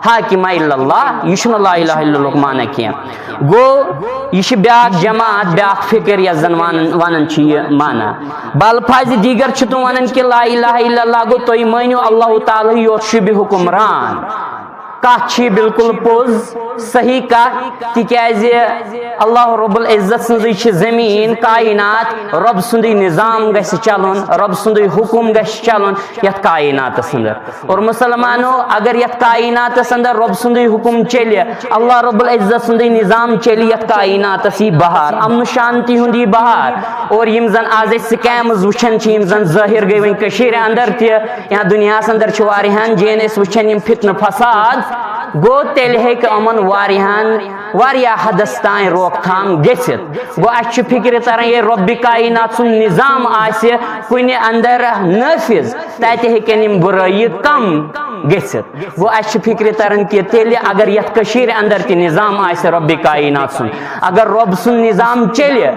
حاکم الا اللہ، یہِ چھُنہٕ لا الہ الا اللہ ہُک معنی کینٛہہ۔ گوٚو، یہِ چھِ بیٛاکھ جماعت، بیٛاکھ فکر، یَتھ زَن وَنان، وَنان چھِ یہِ معنی۔ بالفاظِ دیگر چھِ تِم وَنان کہِ لا الہ الا اللہ گوٚو، تُہۍ مٲنِو اللہ تعالیٰ ہٕے یوت چھُ بے حکمران۔ کَتھ چھِ یہِ بالکل پوٚز، صحیح کَتھ، تِکیٛازِ اللہ رب العزت سٕنٛزٕے چھِ زٔمیٖن، کائنات، رب سُنٛدُے نظام گژھِ چلُن، رب سُنٛدُے حُکُم گژھِ چلُن یَتھ کائناتَس اندر۔ اور مسلمانو، اگر یتھ کائناتس اندر رب سُنٛدُے حُکُم چلہِ، اللہ رب العزت سُنٛدُے نظام چلہِ، یتھ کائناتس یی بہار، امن و شانتی ہُنٛد یی بہار۔ اور یِم زن آز أسۍ scams وٕچھان چھِ، یِم زن ظٲہِر گٔے وۄنۍ کٔشیٖرِ اندر تہِ یا دُنیاہس اندر چھِ واریاہن جاین أسۍ وٕچھان یِم فتنہٕ فساد، گوٚو تیٚلہِ ہیٚکہِ یِمن واریاہن، واریاہ حدس تام روک تھام گٔژھِتھ۔ گوٚو، اسہِ چھُ فکرِ تران، ییٚلہِ رۄبِ کائنات سُنٛد نظام آسہِ کُنہِ اندر نٲفذ، تتہِ ہیٚکن یِم بُرٲیی کم گٔژھِتھ۔ گوٚو، اسہِ چھِ فکرِ تران کہِ تیٚلہِ اگر یتھ کٔشیٖرِ اندر تہِ نظام آسہِ رۄبِ کائنات سُنٛد، اگر رۄب سُنٛد نظام چلہِ،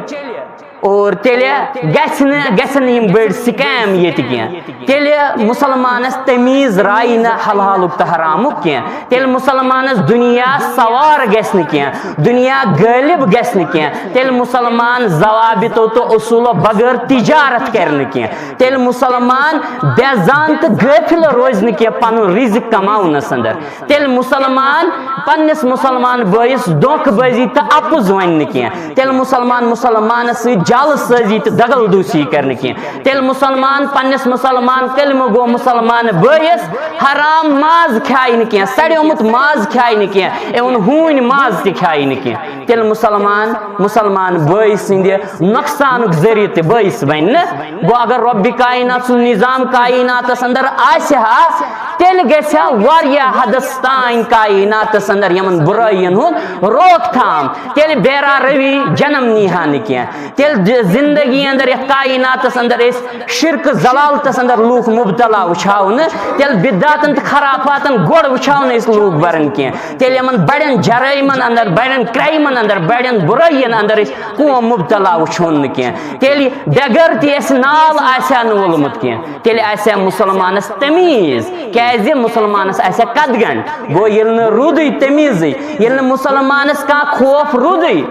اور تیٚلہِ گژھِ نہٕ، گژھن نہٕ یِم بٔڑۍ سکیم ییٚتہِ کینٛہہ۔ تیٚلہِ مُسلمانس تمیٖز راے نہٕ حلالُک تہٕ حرامُک کینٛہہ۔ تیٚلہِ مُسلمانس دُنیا سوار گژھِ نہٕ کینٛہہ، دُنیا غٲلب گژھِ نہٕ کینٛہہ۔ تیٚلہِ مُسلمان ضوابطو تہٕ اصوٗلو بغٲر تجارت کرِ نہٕ کینٛہہ۔ تیٚلہِ مُسلمان بے زان تہٕ غٲفِل روزِ نہٕ کینٛہہ پنُن رزق کماونس اندر۔ تیٚلہِ مُسلمان پننِس مُسلمان بٲیِس دھوکہٕ بٲزی تہٕ اپُز ونہِ نہٕ کینٛہہ۔ تیٚلہِ مُسلمان مُسلمانس سۭتۍ جعل سٲزی تہٕ دغل دوسی کرِ نہٕ کینٛہہ۔ تیٚلہِ مُسلمان پننِس مُسلمان کلمہٕ گوٚو مُسلمان بٲیِس حرام ماز کھیایہِ نہٕ کینٛہہ، سڑیومُت ماز کھیایہِ نہٕ کینٛہہ، اِوٕن ہوٗنۍ ماز تہِ کھیایہِ نہٕ کینٛہہ۔ تیٚلہِ مُسلمان مُسلمان بٲے سٕنٛدِ نۄقصانُک ذٔریعہٕ تہِ بٲیِس بنہِ نہٕ۔ گوٚو اگر رۄبِ کائنات سُنٛد نظام کائناتس اندر آسہِ ہا، تیٚلہِ گژھِ ہا واریاہ حدس تام کائناتس اندر یِمن بُرٲیِین ہُنٛد روک تھام۔ تیٚلہِ بیرا روی جنم نیٖہا نہٕ کینٛہہ۔ تیٚلہِ دِ-، زندگی اندر یتھ کائناتس اندر أسۍ شرک ضلالتس اندر لوٗکھ مبتلا وٕچھاو نہٕ، تیٚلہِ بدعاتن تہٕ خرافاتن گۄڈٕ وٕچھاو نہٕ أسۍ لوٗکھ بران کینٛہہ۔ تیٚلہِ یِمن بڑٮ۪ن جرٲیمن اندر، بڑٮ۪ن کرائمن اندر، بڑٮ۪ن بُرٲیِین اندر أسۍ قوم مبتلا وٕچھون نہٕ کینٛہہ۔ تیٚلہِ بے غیرتی اَسہِ نال آسہِ ہا نہٕ وولمُت کینٛہہ۔ تیٚلہِ آسہِ ہا مُسلمانس تمیٖز، کیازِ مُسلمانس آسہِ ہا قدغن۔ گوٚو ییٚلہِ نہٕ روٗدُے تمیٖزٕے، ییٚلہِ نہٕ مُسلمانس کانٛہہ خوف روٗدُے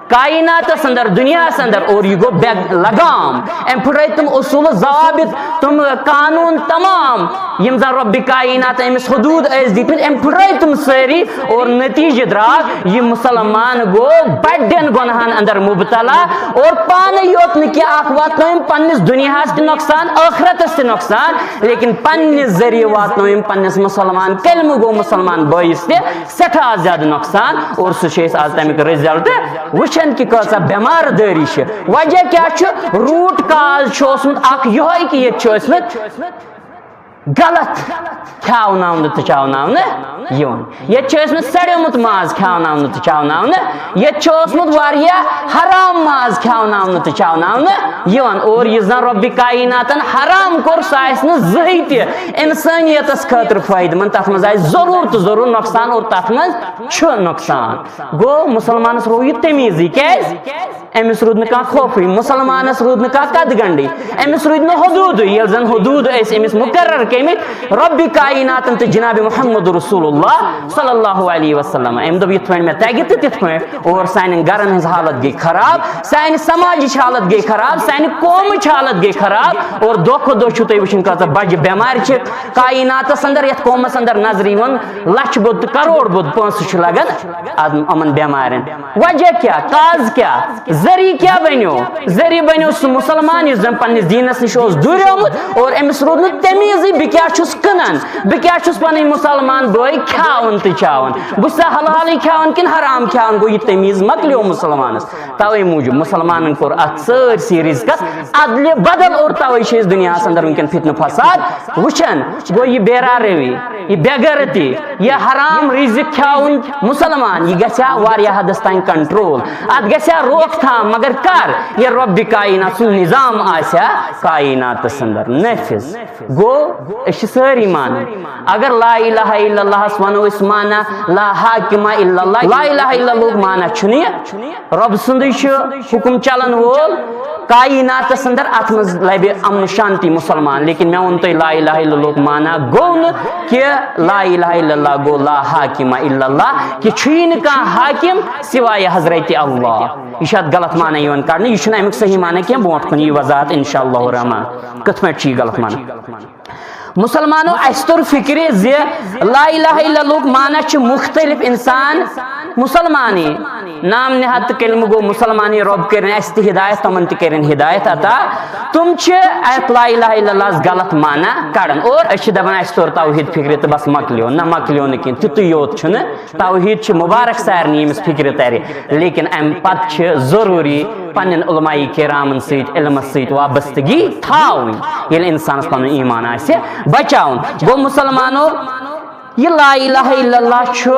کائناتس اندر، دُنیاہس اندر، اور یہِ گوٚو بے لگام۔ أمۍ پھٕٹرٲے تِم اصوٗل ضوابط، تِم قانوٗن تمام، یِم زن رۄبِ کائنات أمِس حدوٗد ٲسۍ دِتمٕتۍ، أمۍ پھٕٹرٲے تِم سٲری۔ اور نتیجہ درٛاو، یہِ مُسلمان گوٚو بڑٮ۪ن گۄناہن اندر مبتلا۔ اور پانہٕ یوت نہٕ کینٛہہ، اکھ واتنٲوِن پننِس دُنیاہس تہِ نۄقصان، ٲخرتس تہِ نۄقصان، لیکن پننہِ ذٔریعہٕ واتنٲوِن پننِس مُسلمان کلمہٕ گوٚو مُسلمان بٲیِس تہِ سٮ۪ٹھاہ زیادٕ نۄقصان۔ اور سُہ چھِ أسۍ آز تمیُک result وٕچھان کہِ کۭژاہ بٮ۪مار دٲری چھِ۔ وجہ کیٛاہ چھُ؟ Root cause چھُ اوسمُت اکھ یِہوٚے کہِ ییٚتہِ چھُ ٲسمٕتۍ غلط کھیاوناونہٕ تہٕ چاوناونہٕ یِوان۔ ییٚتہِ چھُ ٲسمٕتۍ سڑیومُت ماز کھیاوناونہٕ تہٕ چاوناونہٕ، ییٚتہِ چھُ اوسمُت واریاہ حرام ماز کھیاوناونہٕ تہٕ چاوناونہٕ یِوان۔ اور یُس زن رۄبِ کائناتن حرام کوٚر، سُہ آسہِ نہٕ زٕہٕے تہِ انسٲنیتس خٲطرٕ فٲیدٕ مند۔ تتھ منٛز آسہِ ضروٗر تہٕ ضروٗر نۄقصان، اور تتھ منٛز چھُ نۄقصان۔ گوٚو، مُسلمانس روو یہِ تمیٖزٕے۔ کیٛازِ؟ أمِس روٗد نہٕ کانٛہہ خوفٕے، مُسلمانس روٗد نہٕ کانٛہہ قدغنڈٕے، أمِس روٗدۍ نہٕ حدوٗدٕے۔ ییٚلہِ زن حدوٗد ٲسۍ أمِس مُقرر کٔرمٕتۍ رۄبِ کائناتن تہٕ جناب محمد رسول اللہ صلی اللہ علیہ وسلم، أمۍ دوٚپ، یِتھ پٲٹھۍ مےٚ تگہِ تہٕ تِتھ پٲٹھۍ۔ اور سانٮ۪ن گرن ہٕنٛز حالت گٔے خراب، سانہِ سماجٕچ حالت گٔے خراب، سانہِ قومٕچ حالت گٔے خراب۔ اور دۄہ کھۄتہٕ دۄہ چھِو تُہۍ وٕچھان، کۭژاہ بجہِ بٮ۪مارِ چھِ کائناتس اندر، یتھ قومس اندر نظرِ یِوان۔ لچھ بوٚد تہٕ کرور بوٚد پونٛسہٕ چھُ لگان اد-، یِمن بٮ۪مارٮ۪ن۔ وجہ کیٛاہ؟ Cause کیٛاہ؟ ذٔریعہٕ کیٛاہ بنیو؟ ذٔریعہٕ بنیو سُہ مُسلمان یُس زن پننِس دیٖنس نِش اوس دوٗریومُت اور أمِس روٗد نہٕ تمیٖزٕے بہٕ کیٛاہ چھُس کٕنان، بہٕ کیٛاہ چھُس پنٕنۍ مُسلمان بٲے کھیاوان تہٕ چاوان، بہٕ چھُسا حلالٕے کھیاوان کِنہٕ حرام کھیاوان۔ گوٚو، یہِ تمیٖز مۄکلیو مُسلمانس۔ توے موٗجوٗب مُسلمانن کوٚر اتھ سٲرسٕے رزقس ادلہِ بدل اور توے چھِ أسۍ دُنیاہس اندر وٕنکیٚن فتنہٕ فساد وٕچھان۔ گوٚو، یہِ بے راہ روی، یہِ بے غیرتی، یہِ حرام رزق کھیاوُن مُسلمان، یہِ گژھِ ہا واریاہ حدس تام control، اتھ گژھِ ہا روک تھام۔ مگر کر؟ یہِ رۄبِ کائنات سُنٛد نظام آسہِ ہا کائناتس اندر نافذ۔ گوٚو، أسۍ چھِ سٲری مانان، اگر لا الہ الا اللہس ونو أسۍ معنی لا حاکم الا اللہ، لا الہ الا اللہُک معنی چھُنہٕ یہِ رۄب سُنٛدُے چھُ حُکُم چلن وول کائناتس اندر، اتھ منٛز لبہِ امن شانتی مُسلمان۔ لیکن مےٚ ووٚن تۄہہِ لا الہ الا اللہُک معنی گوٚو نہٕ کہِ لا الہ الا اللہ گوٚو لا حاکم الا اللہ، کہِ چھُیی نہٕ کانٛہہ حاکم سوائے حضرت اللہ۔ یہِ چھُ اتھ غلط معنی یِوان کڑنہٕ، یہِ چھُنہٕ امیُک صحیح معنی کینٛہہ۔ برونٛٹھ کُن یی وضاحت انشاءاللہ الرحمن کِتھ پٲٹھۍ چھُ یہِ غلط معنی۔ مُسلمانو، اسہِ توٚر فکرِ زِ لا الہ الا اللہُک معنی چھِ مُختلف انسان مُسلمانٕے، نام نہاد تہٕ کلمہٕ گوٚو مُسلمانٕے، رۄب کٔرِن اسہِ تہِ ہدایت، تِمن تہِ کٔرِن ہدایت عطا۔ تِم چھِ اتھ لا الہ الا اللہس غلط معنی کڑان اور أسۍ چھِ دپان اسہِ توٚر توحید فکرِ تہٕ بس مۄکلیو۔ نہ، مۄکلیو نہٕ کینٛہہ، تیُتُے یوت چھُنہٕ۔ توحید چھُ مُبارک سارنٕے ییٚمِس فکرِ ترِ، لیکن امہِ پتہٕ چھِ ضروٗری پننٮ۪ن علماء کرامن سۭتۍ، علمس سۭتۍ وابستگی تھاوٕنۍ، ییٚلہِ انسانس پنُن ایمان آسہِ بچاوُن۔ گوٚو مُسلمانو، یہِ لا الہ الا اللہ چھُ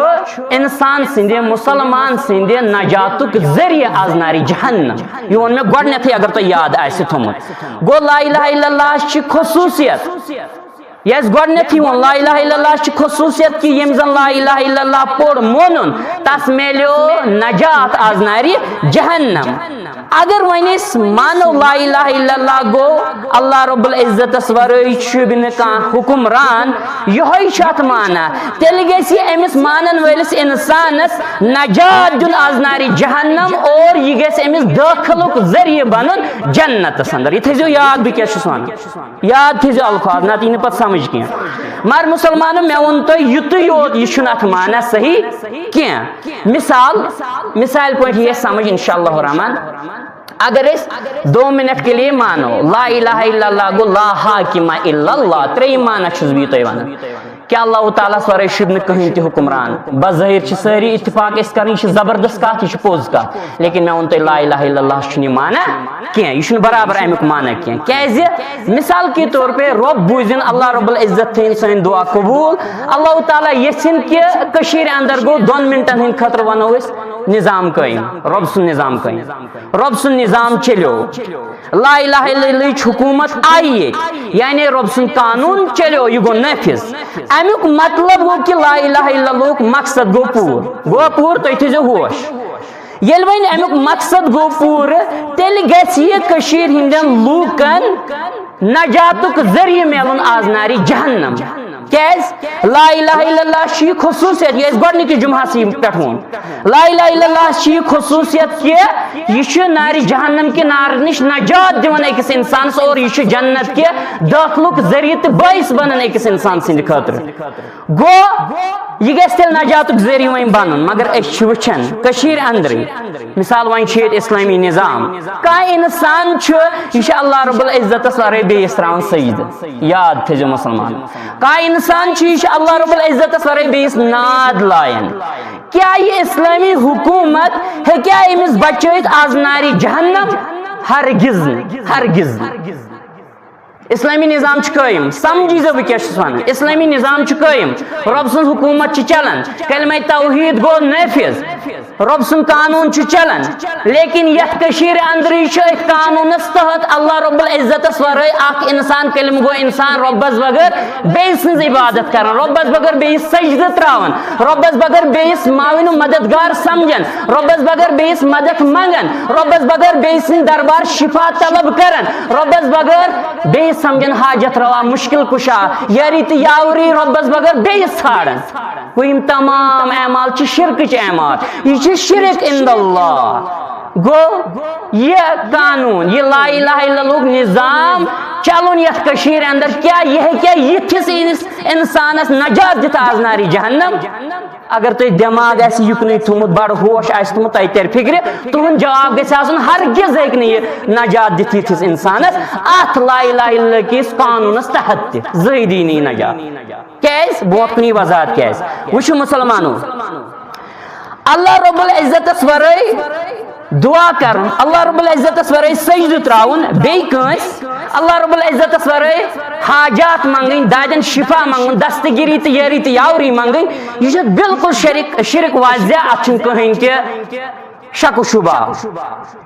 انسان سٕنٛدِ، مُسلمان سٕنٛدِ نجاتُک ذٔریعہٕ از نارِ جہنم۔ یہِ ووٚن مےٚ گۄڈٕنیتھٕے، اگر تۄہہِ یاد آسہِ تھوٚمُت۔ گوٚو، لا الہ الا اللہ چھِ خصوٗصیت۔ یہِ اَسہِ گۄڈٕنیتھٕے ووٚن، لا الہ الا اللہ چھِ خصوٗصیت کہِ ییٚمۍ زن لا الہ الا اللہ پوٚر مونُن، تس میلیو نجات از نارِ جہنم۔ اگر وۄنۍ أسۍ مانو لا الہ الا اللہ گوٚو اللہ رب العزتس ورٲے چھُ نہٕ کانٛہہ حکمران، یِہوٚے چھُ اتھ معنی۔ تیٚلہِ گژھِ أمِس مانن وٲلِس انسانس نجات دیُن از نارِ جہنم، اور یہِ گژھِ أمِس دٲخلُک ذٔریعہٕ بنُن جنتس اندر۔ یہِ تھٲیزیو یاد، بہٕ کیٛاہ چھُس ونان۔ یاد تھٲیزیو الفاظ، نتہٕ یی نہٕ پتہٕ سمجھ کینٛہہ۔ مگر مسلمانو، مےٚ ووٚن تۄہہِ یُتُے یوت، یہِ چھُنہٕ اتھ معنی صحیح کینٛہہ۔ مثال، مثالہِ پٲٹھۍ یی اَسہِ سمجھ انشاء اللہ الرحمن۔ اگر أسۍ دو منٹ کے لیے مانو، لا الہ الا اللہ گوٚو لا حاکم الا اللہ، ترٛیٚیِم معنی چھُس بہٕ یہِ تۄہہِ ونان۔ کیا اللہ تعالیٰ ہس ورٲے چھُ نہٕ کٕہٕنۍ تہِ حکمران؟ بظٲہِر چھِ سٲری اتفاق أسۍ کران، یہِ چھِ زبردست کتھ، یہِ چھِ پوٚز کتھ، لیکن مےٚ ووٚن تۄہہِ لا الہ الا اللہ چھُنہٕ یہِ معنی کینٛہہ، یہِ چھُنہٕ برابر امیُک معنی کینٛہہ۔ کیٛازِ؟ مثال کے طور پہ رۄب بوٗزِن، اللہ رب العزت تھٲیِن سٲنۍ دعا قبوٗل۔ اللہ تعالیٰ یژھِن کہِ کٔشیٖرِ اندر گوٚو دۄن منٹن ہٕنٛدِ خٲطرٕ ونو أسۍ نظام قٲیِم، رۄب سُنٛد نظام قٲیِم، رۄب سُنٛد نظام چلیو۔ لا الہ الا اللہٕچ حکوٗمت آیہِ ییٚتہِ، یعنی رۄب سُنٛد قانوٗن چلیو، یہِ گوٚو نٲفِذ۔ اَمیُک مطلب گوٚو کہِ لا الہ الا اللہُک مقصد گوٚو پوٗرٕ۔ گوٚو پوٗرٕ؟ تُہۍ تھٲیزیو ہوش۔ ییٚلہِ وۄنۍ اَمیُک مقصد گوٚو پوٗرٕ، تیٚلہِ گژھِ یہِ کٔشیٖرِ ہِنٛدٮ۪ن لوٗکن نجاتُک ذٔریعہٕ میلُن از نارِ جہنم۔ کیٛازِ؟ لا الہ الا اللہ چھِ یہِ خصوٗصیت، یہِ اَسہِ گۄڈٕنِکِس جُمعہس یہِ پٮ۪ٹھ ووٚن۔ لا الہ الا اللہ چھِ یہِ خصوٗصیت کہِ یہِ چھُ نارِ جہنم کہِ نارٕ نِش نجات دِوان أکِس اِنسانس، اور یہِ چھُ جنت کہِ دٲخلُک ذٔریعہٕ تہٕ بٲعث بنان أکِس اِنسان سٕنٛدِ خٲطرٕ۔ گوٚو، یہِ گژھِ تیٚلہِ نجاتُک ذٔریعہٕ وۄنۍ بنُن، مگر أسۍ چھِ وٕچھان کٔشیٖرِ اندرٕے، مثال، وۄنۍ چھُ ییٚتہِ اسلٲمی نظام، کانٛہہ اِنسان چھُ، یہِ چھُ اللہ رب العزتس ورٲے بیٚیِس تراوان سجدٕ۔ یاد تھٲیزیو مسلمان، کانٛہہ اِنسان چھُ، یہِ چھُ اللہ رب العزتس ورٲے بیٚیِس ناد لایان۔ کیٛاہ یہِ اسلٲمی حکوٗمت ہیٚکیٛاہ أمِس بچٲیِتھ از نارِ جہنم؟ ہرگز نہٕ، ہرگز نہٕ۔ اسلٲمی نظام چھُ قٲیِم، سمجھی زِ بہٕ کیٛاہ چھُس ونان۔ اسلٲمی نظام چھُ قٲیِم، رۄب سٕنٛز حکوٗمت چھِ چلان، کلمہ توحید گوٚو نٲفِذ، رۄب سُنٛد قانوٗن چھُ چلان، لیکن یتھ کٔشیٖرِ اندرٕے چھُ أتھۍ قانوٗنس تحت اللہ رب العزتس ورٲے اکھ انسان، کلمہٕ گوٚو انسان، رۄبس بغٲر بیٚیہِ سٕنٛز عبادت کران، رۄبس بغٲر بیٚیِس سجدٕ تراوان، رۄبس بغٲر بیٚیِس معاون و مددگار سمجھان، رۄبس بغٲر بیٚیِس مدد منٛگان، رۄبس بغٲر بیٚیہِ سٕنٛدِ دربار شفا طلب کران، رۄبس بغٲر بیٚیِس سمجھان حاجت روا، مشکل کشا، یٲری تہٕ یاوری رۄبس بغٲر بیٚیِس ژھانٛڈان۔ گوٚو، یِم تمام اعمال چھِ شرکٕچ اعمال۔ یہِ چھِ شرک عند اللہ۔ گوٚو، یہِ قانوٗن، یہِ لا الہ الا اللہُک نظام چلُن یتھ کٔشیٖرِ اندر، کیٛاہ یہِ ہیٚکیٛاہ یِتھِس اِنس-، انسانس نجات دِتھ از نارِ جہنم؟ اگر تۄہہِ دٮ۪ماغ آسہِ یُکنُے تھوٚمُت، بڑٕ ہوش آسہِ تھوٚمُت، تۄہہِ ترِ فِکرِ، تُہُنٛد جواب گژھِ آسُن ہرگز ہیٚکہِ نہٕ یہِ نجات دِتھ یِتھِس اِنسانَس اَتھ لا الہ الا اللہ کِس قانوٗنَس تحت تہِ، زٕہٕے دی نہٕ یہِ نجات۔ کیٛازِ؟ برونٛٹھ کُن یی وضاحت کیٛازِ۔ وٕچھِو مُسلمانو، اللہ رب العزتس ورٲے دعا کرُن، اللہ رب العزتس ورٲے سجدٕ تراوُن بیٚیہِ کٲنٛسہِ، اللہ رب العزتس ورٲے حاجات منٛگٕنۍ، دادٮ۪ن شفا منٛگُن، دستگیری تہٕ یٲری تہٕ یاوری منٛگٕنۍ، یہِ چھُ بالکل شرک، شرک واضح، اتھ چھُنہٕ کٕہٕنۍ تہِ شک و شبہ۔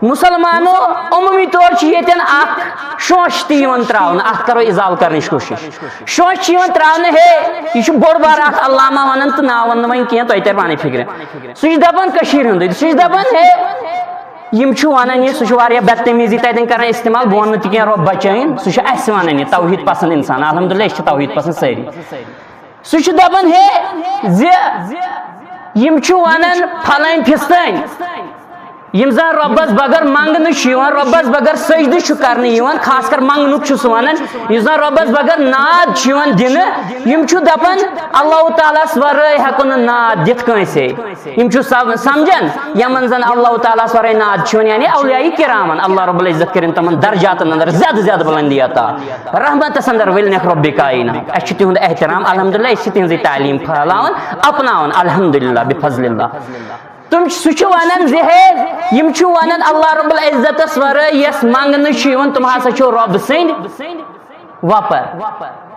مسلمانو، عمومی طور چھُ ییٚتٮ۪ن اکھ شونٛش تہِ یِوان تراونہٕ، اتھ کرو ازالہٕ کرنٕچ کوٗشش۔ شونٛش چھُ یِوان تراونہٕ، ہے، یہِ چھُ بوٚڑ بار اکھ علامہ ونان تہٕ ناو ونہٕ نہٕ وۄنۍ کینٛہہ، تۄہہِ ترِ پانے فکرِ۔ سُہ چھُ دپان کٔشیٖرِ ہُنٛدُے، سُہ چھُ دپان، ہے، یِم چھِ ونان یہِ، سُہ چھُ واریاہ بدتمیزی تتٮ۪ن کران استعمال، بہٕ ونہٕ نہٕ تہِ کینٛہہ، رۄب بچٲیِن، سُہ چھُ اسہِ ونان یہِ، توحید پسند انسان، الحمدللہ أسۍ چھِ توحید پسند سٲری۔ سُہ چھُ دپان، ہے، زِ یِم چھِ ونان پھلٲنۍ پھستٲنۍ، یِم زن رۄبس بغٲر منٛگنہٕ چھُ یِوان، رۄبس بغٲر سجدٕ چھُ کرنہٕ یِوان، خاص کر منٛگنُک چھُ سُہ ونان، یُس زن رۄبس بغٲر ناد چھُ یِوان دِنہٕ، یِم چھُ دپان، اللہ تعالیٰ ہس ورٲے ہٮ۪کو نہٕ ناد دِتھ کٲنٛسے۔ یِم چھُ سم-، سمجھان، یِمن زن اللہ تعالیٰ ہس ورٲے ناد چھُ یِوان، یعنی اولیاء کرامن، اللہ رب العزت کٔرِن تِمن درجاتن اندر زیادٕ زیادٕ بلندی عطا، رحمتس اندر ؤلنکھ رب کائنات۔ اسہِ چھُ تِہُنٛد احترام، الحمدللہ، أسۍ چھِ تِہنٛزٕے تعلیٖم پھٔہلاوان، اپناوان، الحمدللہ، بفضل اللہ۔ تِم چھِ، سُہ چھُ ونان زِ ہے، یِم چھِ ونان اللہ رب العزتس ورٲے یس منٛگنہٕ چھُ یِوان، تِم ہسا چھِ رۄب سٕنٛدۍ وۄپر۔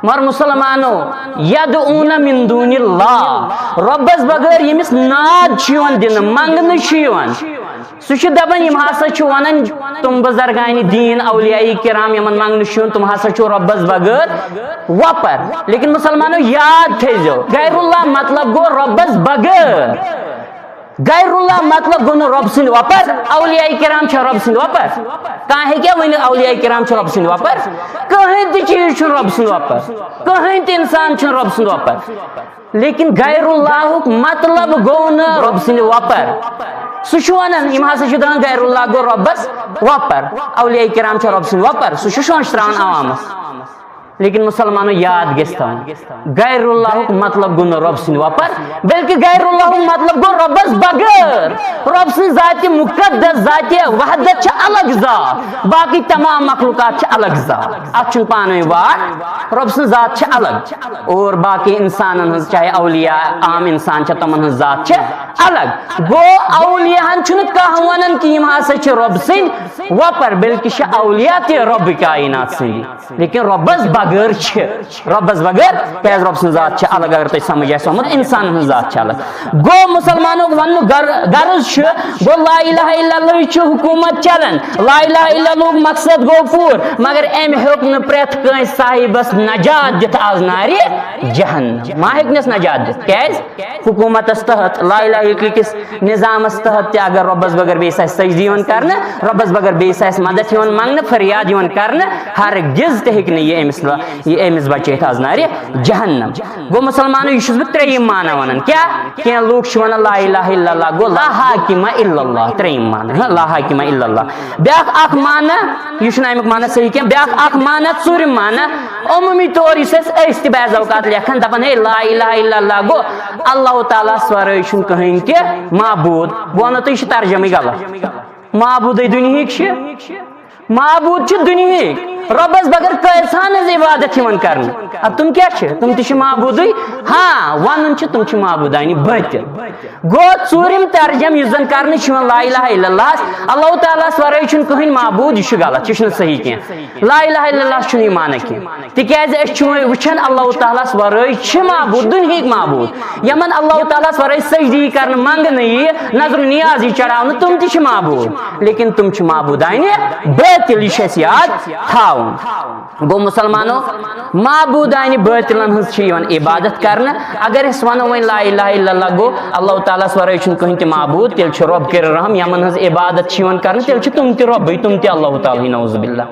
مگر مسلمانو، یدعون من دون اللہ، رۄبس بغٲر ییٚمِس ناد چھُ یِوان دِنہٕ، منٛگنہٕ چھُ یِوان، سُہ چھُ دپان، یِم ہسا چھِ ونان، تِم بزرگان دین، اولیاء کرام یِمن منٛگنہٕ چھُ یِوان، تِم ہسا چھِ رۄبس بغٲر وۄپر۔ لیکن مسلمانو، یاد تھٲیزیو، غیر اللہ مطلب گوٚو رۄبس بغٲر۔ غیر اللہ مطلب گوٚو نہٕ رۄب سٕنٛدِ وۄپر۔ اولیاء کرام چھا رۄب سٕنٛدِ وۄپر؟ کانٛہہ ہیٚکیٛاہ ؤنِتھ اولیاء کرام چھِ رۄب سٕنٛدِ وۄپر؟ کٕہٕنۍ تہِ چیٖز چھُنہٕ رۄب سٕنٛدِ وۄپر، کٕہٕنۍ تہِ انسان چھُنہٕ رۄب سٕنٛدِ وۄپر۔ لیکن غیر اللہُک مطلب گوٚو نہٕ رۄب سٕنٛدِ وۄپر۔ سُہ چھُ ونان، یِم ہسا چھِ دپان غیر اللہ گوٚو رۄبس وۄپر، اولیاء کرام چھِ رۄب سٕنٛدِ وۄپر، سُہ چھُ شونٛچھ تراوان عوامس۔ لیکن مسلمانو یاد گژھِ تھاوُن، غیر اللہُک مطلب گوٚو نہٕ رۄب سٕنٛدِ وۄپر، بلکہ غیر اللہُک مطلب گوٚو رۄبس بغٲر۔ رۄب سٕنٛز ذاتِ مقدس، ذاتِ وحدت چھِ الگ ذات، باقٕے تمام مخلوقات چھِ الگ ذات، اتھ چھُنہٕ پانہٕ ؤنۍ واٹھ۔ رۄب سٕنٛز ذات چھِ الگ، اور باقٕے انسانن ہٕنٛز، چاہے اولیاء، عام انسان چھِ، تِمن ہٕنٛز ذات چھِ الگ۔ گوٚو، اولیاہن چھُنہٕ کانٛہہ ونان کہِ یِم ہسا چھِ رۄب سٕنٛدۍ وۄپر، بلکہِ چھِ اولیاء تہِ رۄبِ کائنات سٕنٛدۍ۔ لیکن رۄبس بغٲر چھِ، رۄبس بغٲر، کیازِ رۄب سٕنٛز ذات چھِ الگ، اگر تۄہہِ سمجھ آسہِ آمُت، انسانن ہٕنٛز ذات چھِ الگ۔ گوٚو، مسلمانُک وننُک غر-، غرض چھُ، گوٚو، لا الہ الا اللہ چھِ حکومت چلان، لا الہ الا اللہ مقصد گوٚو پوٗرٕ، مگر أمۍ ہیوٚک نہٕ پرٛٮ۪تھ کٲنٛسہِ صاحبس نجات دِتھ از نارِ جہنم۔ ما ہیٚکنس نجات دِتھ، کیازِ؟ حکومتس تحت، لا الہ الا اللہ کِس نظامس تحت تہِ اگر رۄبس بغٲر بیٚیِس آسہِ سجدٕ یِوان کرنہٕ، رۄبس بغٲر بیٚیِس آسہِ مدد یِوان منٛگنہٕ، فریاد یِوان کرنہٕ، ہرگز تہِ ہیٚکہِ نہٕ یہِ أمِس لا-، یہِ أمِس بچٲیِتھ از نارِ جہنم۔ گوٚو مسلمانو، یہِ چھُس بہٕ ترٛیٚیِم معنی ونان۔ کیٛاہ؟ کینٛہہ لوٗکھ چھِ ونان لا الہ الا اللہ گوٚو لا حاکم الا اللہ، ترٛیٚیِم معنی، ہاں، لا حاکم الا اللہ۔ بیٛاکھ اکھ معنی، یہِ چھُنہٕ امیُک معنی صحیح کینٛہہ، بیٛاکھ اکھ معنی، ژوٗرِم معنی، عموٗمی طور یُس أسۍ، أسۍ تہِ بعض اوقات لیکھان، دپان، ہے، لا الہ الا اللہ گوٚو اللہ تعالیٰ ہس ورٲے چھُنہٕ کٕہٕنۍ تہِ معبوٗد۔ بہٕ ونو تۄہہِ، یہِ چھُ ترجمہٕ غلط۔ معبوٗدٕے دُنہِکۍ چھِ، معبوٗد چھِ دُنہِکۍ، رۄبس بغٲر کٲژہن ہٕنٛز عبادت یِوان کرنہٕ۔ ادٕ تِم کیٛاہ چھِ؟ تِم تہِ چھِ معبوٗدٕے۔ ہاں، ونُن چھُ، تِم چھِ معبوٗدانہِ بٲطِل۔ گوٚو، ژوٗرِم ترجمہٕ یُس زن کرنہٕ چھُ یِوان لا الہ الا اللہ ہس، اللہ تعالیٰ ہس ورٲے چھُنہٕ کٕہٕنۍ معبوٗد، یہِ چھُ غلط، یہِ چھُنہٕ صحیح کینٛہہ۔ لا الہ الا اللہ ہس چھُنہٕ یہِ معنی کینٛہہ۔ تِکیٛازِ أسۍ چھِ وۄنۍ وٕچھان اللہ تعالیٰ ہس ورٲے چھِ معبوٗد، دُنہِکۍ معبوٗد، یِمن اللہ تعالیٰ ہس ورٲے سجدٕ یی کرنہٕ، منٛگنہٕ یی، نذر و نیاز یی چڑاونہٕ، تِم تہِ چھِ معبوٗد، لیکن تِم چھِ معبوٗدانہِ بٲطِل، یہِ چھُ اَسہِ یاد تھاوُن۔ گوٚو مسلمانو، معبوٗدانہِ بٲطِلن ہٕنٛز چھِ یِوان عبادت کرنہٕ۔ اگر أسۍ ونو وۄنۍ لا الہ الا اللہ گوٚو، اللہ تعالیٰ ہس ورٲے چھُنہٕ کٕہٕنۍ تہِ معبوٗد، تیٚلہِ چھُ رۄب کٔرِتھ رحم، یِمن ہٕنٛز عبادت چھِ یِوان کرنہٕ، تیٚلہِ چھِ تِم تہِ رۄبٕے، تِم تہِ اللہ تعالیٰ ہٕے، نعوذ باللہ۔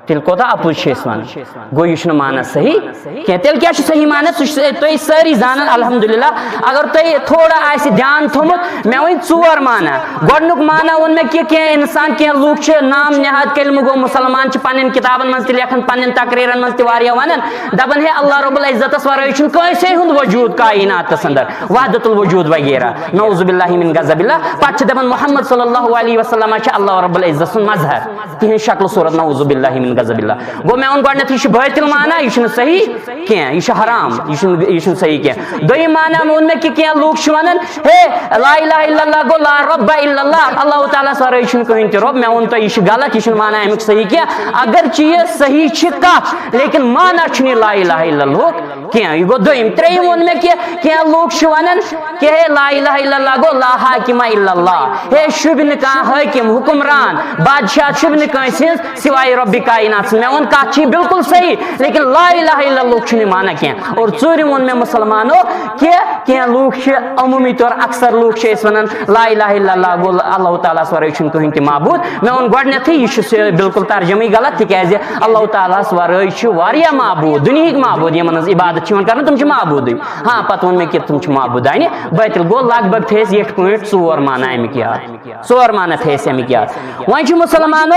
تیٚلہِ کوتاہ اَپُز چھِ أسۍ وَنان؟ گوٚو، یہِ چھُنہٕ معنی صحیح کینٛہہ۔ تیٚلہِ کیٛاہ چھُ صحیح معنی؟ سُہ چھُ تۄہہِ سٲری زانان، الحمدللہ۔ اگر تۄہہِ تھوڑا آسہِ دھیان تھوٚمُت، مےٚ ؤنۍ ژور معنی۔ گۄڈٕنیُک معنی ووٚن مےٚ کہِ کینٛہہ اِنسان، کینٛہہ لوٗکھ چھِ نام نہاد کلمہٕ گوٚو مُسلمان، چھِ پنٕنٮ۪ن کِتابَن منٛز تہِ لیکھان، پنٕنٮ۪ن تقریٖرَن منٛز تہِ واریاہ وَنان، دَپان، ہے، اللہ رب العزتَس وَرٲے چھُنہٕ کٲنٛسے ہُنٛد وجوٗد کائناتَس اندر، وحدت الوجود وغیرہ۔ نعوذ باللہ من غضب اللہ۔ پَتہٕ چھِ دَپان، محمد صلی اللہ علیہ وسلم چھِ اللہ رب العزت سُنٛد مظہر۔ تِہنٛز شکل صورت، نعوذ باللہ من غضب اللہ۔ گوٚو، مےٚ ووٚن گۄڈٕنٮ۪تھٕے، یہِ چھُ بٲطِل معنی، یہِ چھُنہٕ صحیح کینٛہہ، یہِ چھُ حرام، یہِ چھُنہٕ، یہِ چھُنہٕ صحیح کینٛہہ۔ دوٚیِم معنی ووٚن مےٚ کہِ کینٛہہ لوٗکھ چھِ وَنان، ہے، لا الہ الا اللہ گوٚو لا رب الا اللہ، اللہ تعالیٰ ہس ورٲے چھُنہٕ کٕہٕنۍ تہِ رۄب۔ مےٚ ووٚن تۄہہِ، یہِ چھُ غلط، یہِ چھُنہٕ معنی اَمیُک صحیح کینٛہہ۔ اگرچہِ یہِ صحیح چھِ کتھ، لیکن معنی چھُنہٕ یہِ لا الہ الا اللہ کینٛہہ۔ یہِ گوٚو دوٚیِم۔ ترٛیٚیِم ووٚن مےٚ کہِ کینٛہہ لوٗکھ چھِ وَنان، کہِ ہے، لا الہ الا اللہ گوٚو لا حاکم الا اللہ۔ ہے، شوٗبہِ نہٕ کانٛہہ حٲکِم، حُکمران، بادشاہ شوٗبہِ نہٕ کٲنٛسہِ ہٕنٛز سوائے رب کائنات سٕنٛز۔ مےٚ ووٚن، کَتھ چھِ یہِ بِلکُل صحیح، لیکن لا الہ الا اللہ چھُنہٕ یہِ معنی کینٛہہ۔ اور ژوٗرِم ووٚن مےٚ مُسلمانو کہِ کینٛہہ لوٗکھ چھِ، عموٗمی طور اکثر لوٗکھ چھِ أسۍ وَنان، لا الہ الا اللہ گوٚو اللہ تعالیٰ ہس ورٲے چھُنہٕ کٕہٕنۍ تہِ معبوٗد۔ مےٚ ووٚن گۄڈٕنٮ۪تھٕے، یہِ چھُ سُہ بِلکُل ترجمٕے غلط، تِکیٛازِ اللہ تعالیٰ ہس ورٲے چھِ واریاہ معبوٗد، دُنہِکۍ معبوٗد، یِمن ہٕنٛز عبادت چھِ یِوان کرنہٕ، تِم چھِ معبوٗدٕے۔ ہاں، پتہٕ ووٚن مےٚ کہِ تِم چھِ معبوٗدانہِ بٲطِل۔ گوٚو، لگ بگ تھٲے اَسہِ یِتھ پٲٹھۍ ژور معنی اَمِکۍ یاد۔ ژور معنی تھٲے اَسہِ اَمِکۍ یاد۔ وۄنۍ چھُ مُسلمانو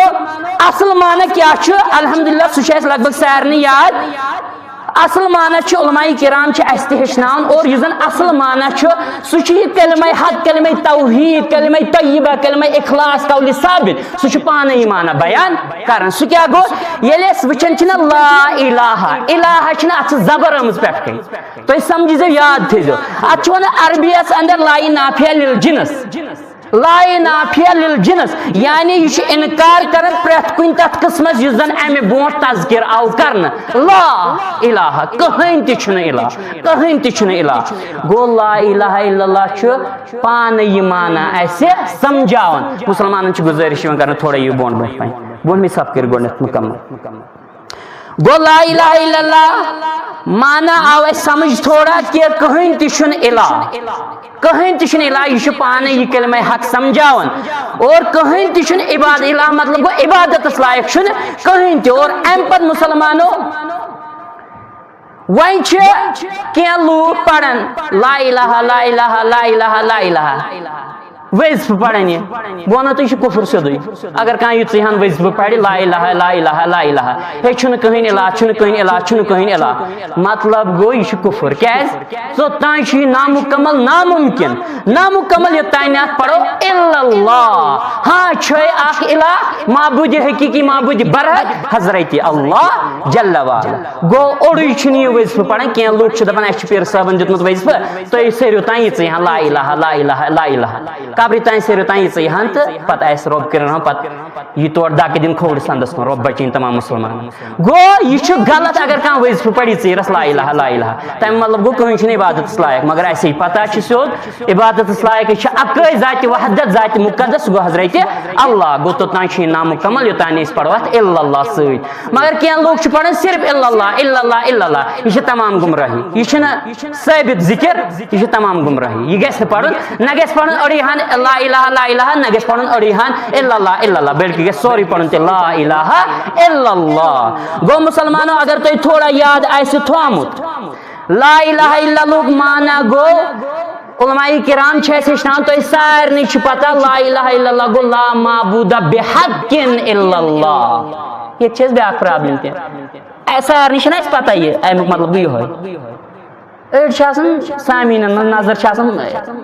اَصٕل معنی کیٛاہ چھُ؟ الحمدللہ، سُہ چھُ اَسہِ لگ بگ سارنٕے یاد۔ اَصٕل معنی چھُ، علماء کرام چھِ اَسہِ تہِ ہیٚچھناوان، اور یُس زَن اَصٕل معنی چھُ، سُہ چھُ یہِ کلمہ حق، کلمہ توحید، کلمہ طیبہ، کلمہ اخلاص، قول ثابت۔ سُہ چھُ پانَے یہِ معنی بیان کران۔ سُہ کیٛاہ گوٚو؟ ییٚلہِ أسۍ وٕچھان چھِنہ لا الہ، الہ چھِنہ اَتھ چھِ زبر آمٕژ پٮ۪ٹھٕ کَنۍ۔ تُہۍ سمجھزیو، یاد تھٲیزیو، اتھ چھِ ونان عربی یس اندر لا نافیہ للجنس۔ لا نافیہ للجنس، یعنی یہِ چھُ انکار کران پرٛٮ۪تھ کُنہِ تتھ قسمس یُس زن امہِ برونٛٹھ تذکر آو کرنہٕ۔ لا الہ، کٕہٕنۍ تہِ چھُنہٕ الہ، کٕہٕنۍ تہِ چھُنہٕ الہ۔ گوٚو، لا الہ الا اللہ چھُ پانہٕ یہِ معنی اسہِ سمجھاوان۔ مسلمانن چھِ گُزٲرِش یِوان کرنہٕ، تھوڑا یِیِو برونٛٹھ برونٛٹھ پہن، برونٛٹھمہِ صف کٔرِو گۄڈٕنٮ۪تھ مُکمل۔ گوٚو لا الہ الا اللہ معنی آو اَسہِ سمجھ تھوڑا کہِ کٕہٕنۍ تہِ چھُنہٕ الہ، کٕہٕنۍ تہِ چھُنہٕ الہ، یہِ چھُ پانَے یہِ کلمہ حق سمجھاوان۔ اور کٕہٕنۍ تہِ چھُنہٕ عباد-، الہ مطلب گوٚو عبادتس لایق چھُنہٕ کٕہٕنۍ تہِ۔ اور اَمہِ پتہٕ مسلمانو، وۄنۍ چھِ کینٛہہ لوٗکھ پران لا الہ، لا الہ، لا الہ، لا الہ۔ وظیفہٕ پران یہِ۔ بہٕ ونو تۄہہِ، یہِ چھُ کُفر سیوٚدُے۔ اگر کانٛہہ یُتھُے ہن وظیفہٕ پرِ، لا الہ، لا الہ، لا الہ، ہے چھُنہٕ کٕہٕنۍ الہ، چھُنہٕ کٕہٕنۍ الہ، چھُنہٕ کٕہٕنۍ الہ۔ مطلب گوٚو، یہِ چھُ کُفر۔ کیٛازِ؟ توٚتام چھُ یہِ نامُکمل نامُمکن۔ نامُکمل یوٚتام نہٕ اَتھ پرو الا اللہ۔ ہاں، چھُے اکھ الہ، معبوٗدِ حقیٖقی، معبوٗدِ برحق، حضرت اللہ جل وعلا۔ گوٚو، اوٚڑُے چھُنہٕ یہِ وظیفہٕ پران۔ کینٛہہ لوٗکھ چھِ دپان، اَسہِ چھُ پیٖر صٲبن دیُتمُت وظیفہٕ، تُہۍ سیرِو تام یِژٕے ہن لا الہ، لا الہ، لا الہ۔ قبرِ تام سیرِو تام یِژٕے ہن تہٕ پتہٕ آسہِ رۄب کٔرِنۍ رحم، پتہٕ یہِ تور ڈاکہٕ دِنۍ کھووُر سندس کُن، رۄب بچٲیِن تمام مسلمان۔ گوٚو، یہِ چھُ غلط اگر کانٛہہ وظیفہٕ پرِ یِژٕے رس لا الہ، لا الہ۔ تَمہِ مطلب گوٚو، کٕہٕنۍ چھُنہٕ عبادتس لایق، مگر اَسے پتہ چھِ سیوٚد، عبادتس لایق چھِ اکٲے ذاتِ وحدت، ذاتِ مقدس، سُہ گوٚو حضرت اللہ۔ گوٚو، توٚتام چھُ یہِ نامُکمل، یوٚتام نہٕ أسۍ پرو اتھ الا اللہ سۭتۍ۔ مگر کینٛہہ لوٗکھ چھِ پران صرف الا اللہ، الا اللہ، الا اللہ۔ یہِ چھِ تمام گمراہی۔ یہِ چھِنہٕ ثٲبت ذکر، یہِ چھِ تمام گمراہی۔ یہِ گژھِ نہٕ پرُن، نہ گژھِ پرُن أڑی ہن لا الہ، لا الہ، نہ گژھِ پرُن أڑی ہن الا اللہ، الا اللہ، بلکہِ گژھِ سورُے پرُن تہِ لا الہ الا اللہ۔ گوٚو مسلمانو، اگر تۄہہِ تھوڑا یاد آسہِ تھومُت، لا الہ الا اللہ ہُک معنی گوٚو، علماء کرام چھِ اَسہِ ہیٚچھناوان، تۄہہِ سارنٕے چھِ پتہ، لا الہ الا اللہ گوٚو لا معبود بحق الا اللہ۔ ییٚتہِ چھِ اَسہِ بیٛاکھ problem تہِ۔ اَسہِ سارنٕے چھِنہٕ اَسہِ پتہ یہِ، اَمیُک مطلب گوٚو یِہوٚے۔ أڑۍ چھِ آسان سامعیٖنَن منٛز نظر چھِ آسان،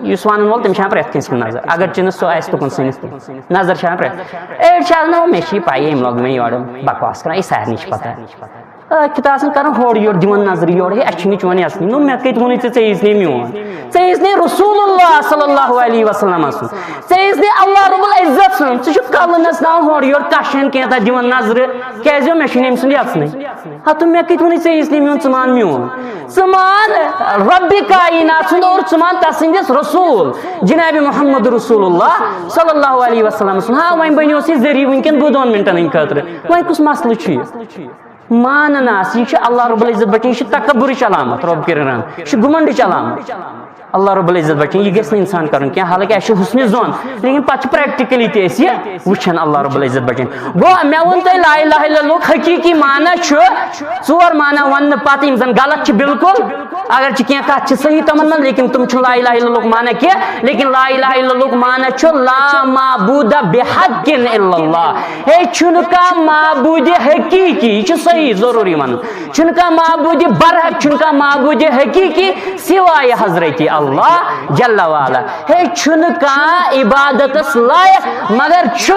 یُس وَنَن وول، تٔمِس چھِ آسان پرٛٮ۪تھ کٲنٛسہِ کُن نظر۔ اگر چہِ نہٕ سُہ آسہِ تُکُن سٲنِس کُن۔ نظر چھِ آسان پرٛٮ۪تھ۔ أڑۍ چھِ آسان، "او، مےٚ چھِ یہِ پَیی، أمۍ لوگ مےٚ یورٕ بکواس کَران، یہِ سارنٕے چھِ پَتہ۔" أتھۍ کیُتھ آسان کَران ہورٕ یورٕ، دِوان نظرِ یورٕ، "ہے، اَسہِ چھُنہٕ چون یَژھنٕے۔" نو، مےٚ کَتہِ ووٚنُے ژےٚ، ژےٚ ییٖژ نے میون؟ ژےٚ ییٖژ نے رسول اللہ صلی اللہ علیہ وسلم سُنٛد؟ ژےٚ ییٖژ نے اللہ رب العزت سُنٛد؟ ژٕ چھُکھ کَلہٕ نژناوان ہورٕ یورٕ، کَشَن کینٛہہ تَتھ دِوان نظرِ، کیٛازِ ہو مےٚ چھُنہٕ أمۍ سُنٛد یَژھنٕے۔ ہتہٕ مےٚ کِتھ ووٚنُے ژےٚ ییٖژ نے میون، ژٕ مان میون۔ ژٕ مان رۄبِ کائنات سُنٛد اور ژٕ مان تسٕنٛدِس رسول جناب محمد رسول اللہ صلی اللہ علیہ وسلم سُنٛد۔ ہاں، وۄنۍ بنیوس یہِ ذٔریعہٕ وٕنکٮ۪ن بہٕ دۄن منٹن ہٕنٛدِ خٲطرٕ۔ وۄنۍ کُس مسلہٕ چھُ یہِ؟ مانن آس، یہِ چھُ اللہ رب العزت بچن، یہِ چھُ تکبرٕچ علامت، رۄب کٔرِنۍ رحم، یہِ چھُ گُمنڈٕچ علامت۔ اللہ رب العزت بچن، یہِ گژھِ نہٕ انسان کرُن کینٛہہ، حالانکہ اَسہِ چھُ حسنِ ظن، لیکن پتہٕ چھُ practically تہِ أسۍ یہِ وٕچھان، اللہ رب العزت بچن۔ گوٚو، مےٚ ووٚن تۄہہِ لا الہ الا اللہ حقیٖقی معنی چھُ، ژور معنی وَننہٕ پتہٕ یِم زَن غلط چھِ بالکل، اگر چھِ کینٛہہ کَتھ چھِ صحیح تِمَن منٛز، لیکن تِم چھِنہٕ لا الہ الا اللہُک معنی کینٛہہ، لیکن لا الہ الا اللہُک معنی چھُ لا معبود بحق الا اللہ۔ ہے، چھُنہٕ کانٛہہ معبود حقیٖقی، یہِ چھُ صحیح ضروٗری وَنُن۔ چھُنہٕ کانٛہہ معبود برحق، چھُنہٕ کانٛہہ معبود حقیٖقی سوائے حضرت اللہ جل وعلا۔ ہے، چھُنہٕ کانٛہہ عبادتس لایق مگر چھُ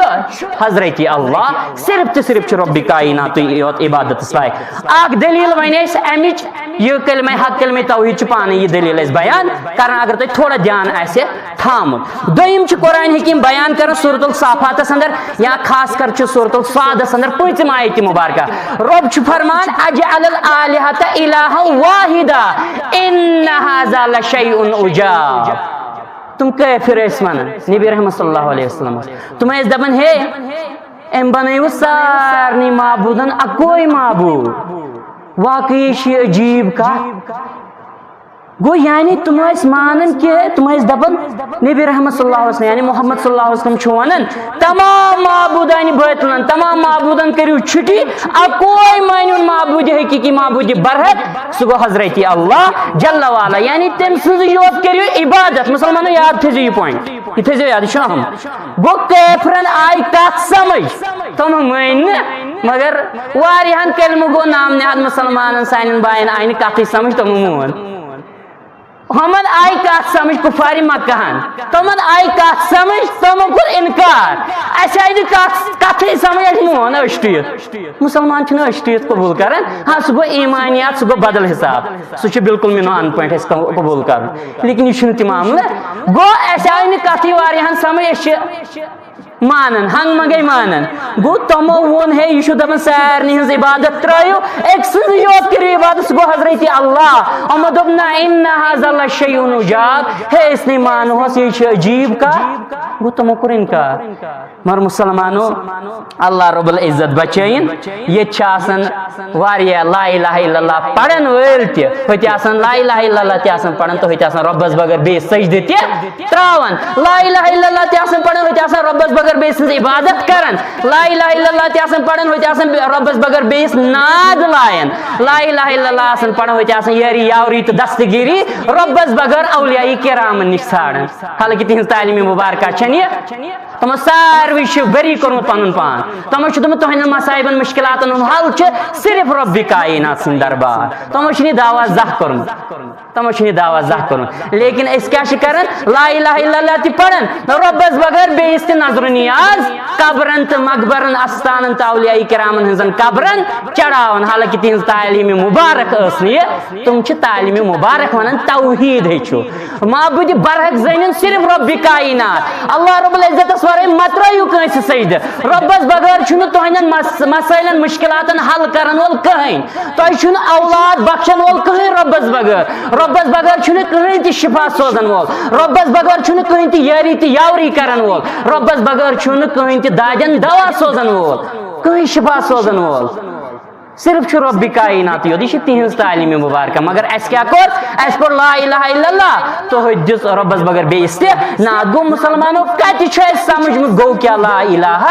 حضرت اللہ، صرف تہٕ صرف چھُ رۄبِ کائناتٕے یوت عبادتس لایق۔ اکھ دلیل وۄنۍ أسۍ امِچ، یہِ کلمہ حق، کلمہ توحید چھُ پانے یہِ دلیل اَسہِ بیان کران، اگر تۄہہِ تھوڑا دھیان آسہِ تھامُت۔ دوٚیِم چھُ قرآن حکیم بیان کران سورۃ الصافاتس اندر، یا خاص کر چھُ سورۃ الصادس اندر پٲنٛژِم آیت مبارکہ۔ رۄب چھُ فرمان، "اجعل الآلہۃ الہا واحدا ان ھذا لشیء عجاب۔" تِم کٲفِر ٲسۍ وَنان نبی رحمت صلی اللہ علیہ وسلم۔ تِم ٲسۍ دَپان، "ہے، أمۍ بَنٲوِو سارنٕے معبوٗدَن اَکُے معبوٗد۔ واقعی چھِ یہِ عجیٖب کَتھ۔" گوٚو، یعنی تِم ٲسۍ مانان کہِ تِم ٲسۍ دَپان، نبی رحمت صلی اللہ علیہ وسلم، یعنی محمد صلی اللہ علیہ وسلم چھُ وَنان، "تمام معبوٗدانِ باطلن، تمام معبوٗدَن کٔرِو چھُٹی، اَکُے مٲنِو معبوٗدِ حقیٖقی، معبوٗدِ برحق۔" سُہ گوٚو حضرت اللہ جل وعلا، یعنی تٔمۍ سٕنٛزٕے یوت کٔرِو عبادت۔ مُسلمانو، یاد تھٲیزیو یہِ point، یہِ تھٲیزیو یاد، یہِ چھُ اہم۔ گوٚو، کٲفرن آیہِ کتھ سمجھ، تِم مٲنۍ نہٕ، مگر واریاہن کلمہٕ گوٚو نام نہاد مُسلمانن، سانٮ۪ن باین آیہِ نہٕ کتھٕے سمجھ، تِمو مون۔ ہُمن آیہِ کتھ سمجھ، کفارِ مکہ ہن، تِمن آیہِ کتھ سمجھ، تِمو کوٚر انکار، اسہِ آیہِ نہٕ کتھ، کتھٕے سمجھ، اسہِ مون أچھ ٹُیِتھ۔ مُسلمان چھِنہٕ أچھ ٹُیِتھ قبوٗل کران۔ ہاں، سُہ گوٚو ایمانیات، سُہ گوٚو بدل حساب۔ سُہ چھُ بالکل مِنو ان پوینٹ اَسہِ قبوٗل کرُن۔ لیکن یہِ چھُنہٕ تہِ معاملہٕ۔ گوٚو، اَسہِ آیہِ نہٕ کَتھٕے واریاہَن سَمٕجھ، أسۍ چھِ مانان، ہنگ منگے مانان۔ گوٚو تِمو ووٚن، ہے، یہِ چھُ دَپان سارنٕے ہٕنٛز عبادت ترٲیِو، أکۍ سٕنٛز یوت کٔرِو عبادت، سُہ گوٚو حضرت اللہ۔ یِمو دوٚپ، نہ، ان هذا لشیء عجاب، ہے، أسۍ نَے مانہوس، یہِ چھُ عجیٖب کَتھ۔ گوٚو تِمو کوٚر اِنکار۔ مگر مُسلمانو، اللہ رب العزت بچٲیِن، ییٚتہِ چھِ آسان واریاہ لا الہ الا اللہ پرن وٲلۍ تہِ، ہُتہِ آسان لا الہ الا اللہ تہِ آسان پران تہٕ ہُتہِ آسان رۄبس بغٲر بیٚیِس سجدٕ تہِ تراوان۔ لا الہ الا اللہ تہِ آسان پران، ہُتہِ آسان رۄبس بغٲر بیٚیہِ سٕنٛز عبادت کران۔ لا الہ الا اللہ تہِ آسان پران، ہُتہِ آسان بے-، رۄبس بغٲر بیٚیِس ناد لایان۔ لا الہ الا اللہ آسان پران، ہُتہِ آسان یٲری یاوری تہٕ دستگیٖری رۄبس بغٲر اولیاء کرامن نِش ژھانڈان۔ حالانکہ تِہنٛز تعلیٖم مبارکہ چھنہٕ یہِ۔ تِمو ساروٕے چھُ بری کوٚرمُت پنُن پان۔ تِمو چھُ دوٚپمُت، تُہنٛدٮ۪ن مصائبن مشکلاتن ہُنٛد حل چھُ صرف رۄبِ کائنات سُنٛد دربار۔ تِمو چھُنہٕ یہِ دعویٰ زانٛہہ کوٚرمُت۔ تِمو چھُنہٕ یہِ دعویٰ زانٛہہ کوٚرمُت۔ لیکن أسۍ کیٛاہ چھِ کران؟ لا الہ الا اللہ تہِ پران، رۄبس بغٲر بیٚیِس تہِ نظر و نیاز قبرن تہٕ مقبرن، استانن تہٕ اولیاء کرامن ہٕنٛزن قبرن چڑھاوان۔ حالانکہ تِہنٛز تعلیٖم مبارک ٲس نہٕ یہِ۔ تِم چھِ تعلیٖم مبارک ونان توحید ہیٚچھِو۔ معبودِ برحق زٲنِن صرف رۄبِ کائنات۔ اللہ رب العزتس ورٲے مہ ترٲیِو کٲنٛسہِ سجدٕ۔ رۄبس بغٲر چھُنہٕ تُہنٛدٮ۪ن مس-، مسٲیلن، مشکلاتن حل کرن وول کٕہٕنۍ۔ تۄہہِ چھُنہٕ اولاد بخشن وول کٕہٕنۍ رۄبس بغٲر۔ رۄبس بغٲر چھُنہٕ کٕہٕنۍ تہِ شفا سوزن وول۔ رۄبس بغٲر چھُنہٕ کٕہٕنۍ تہِ یٲری تہٕ یاوری کرن وول۔ رۄبس بغٲر چھُنہٕ کٕہٕنۍ تہِ دادٮ۪ن دوا سوزن وول، کٕہٕنۍ شفا سوزن وول۔ صرف چھُ رۄبِ کائنات یوت۔ یہِ چھِ تِہنٛز تعلیٖم مبارکہ۔ مگر اَسہِ کیٛاہ کوٚر؟ اَسہِ پوٚر لا الہ الا اللہ تہٕ ہُتہِ دِژ رۄبس بغٲر بیٚیِس تہِ ناد۔ گوٚو مُسلمانو، کتہِ چھُ اَسہِ سمجھمُت گوٚو کیٛاہ لا الہ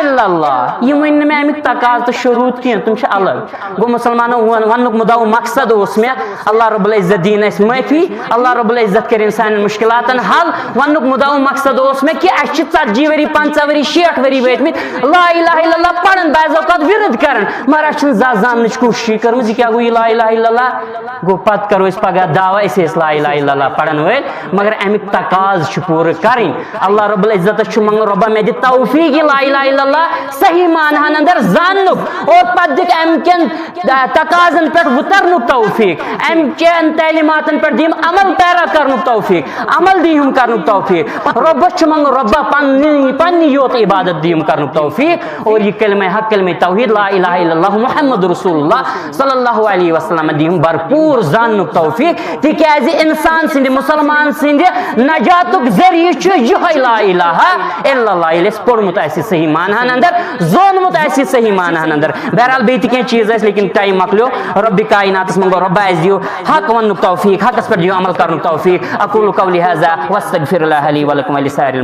الا اللہ؟ یہِ ؤنۍ نہٕ مےٚ اَمیُک تقاضہٕ تہٕ شروٗط کینٛہہ، تِم چھِ الگ۔ گوٚو مُسلمانو، وَن-، وننُک مُدعا و مقصد اوس مےٚ، اللہ رب العزت دِیِن اَسہِ معٲفی، اللہ رب العزت کٔرِن سانٮ۪ن مُشکلاتن حل۔ وننُک مُدعا و مقصد اوس مےٚ کہِ اَسہِ چھِ ژتجی ؤری، پنٛژاہ ؤری، شیٹھ ؤری وٲتمٕتۍ لا الہ الا اللہ پران، بعض اوقات وِرد کران، مگر اَسہِ چھِنہٕ زانٛہہ زاننٕچ کوٗششٕے کٔرمٕژ یہِ کیٛاہ گوٚو یہِ لا الہ الا اللہ۔ گوٚو پتہٕ کرو أسۍ پگاہ دعویٰ أسۍ ٲسۍ لا الہ الا اللہ پرن وٲلۍ، مگر اَمیُک تقاضہٕ چھُ پوٗرٕ کرٕنۍ۔ اللہ رب العزتس چھُ منٛگُن، رۄبا مےٚ دِ توفیق یہِ لا الہ الا اللہ صحیح معناہن اندر زاننُک، اور پتہٕ دِکھ امہِ کٮ۪ن تقاضن پٮ۪ٹھ وُترنُک توفیق، امہِ چٮ۪ن تعلیٖماتن پٮ۪ٹھ دِیِم عمل پیرا کرنُک توفیق، عمل دِیِم کرنُک توفیق۔ رۄبس چھُ منٛگُن، رۄبا پننہِ، پننہِ یوت عبادت دِیِم کرنُک توفیق، اور یہِ کلمہ حق، کلمہ توحید، لا الہ الا اللہ محمد رسول اللہ صلی اللہ علیہ وسلم دِیِم بھرپوٗر زاننُک توفیق، تِکیازِ انسان سٕنٛدِ، مُسلمان سٕنٛدِ نجاتُک ذٔریعہٕ چھُ یِہوٚے لا الہ الا اللہ۔ ییٚلہِ اَسہِ پوٚرمُت آسہِ صحیح معناہن اندر، زونمُت آسہِ صحیح معناہن اندر۔ بہرحال بیٚیہِ تہِ کینٛہہ چیٖز ٲسۍ، لیکن ٹایم مۄکلیو۔ رۄبِ کائناتس منٛگو، رۄبا اَسہِ دِیِو حق وننُک توفیق، حقس پٮ۪ٹھ دِیِو عمل کرنُک توفیق۔ اقول قولی هذا واستغفر الله لي ولكم ولسائر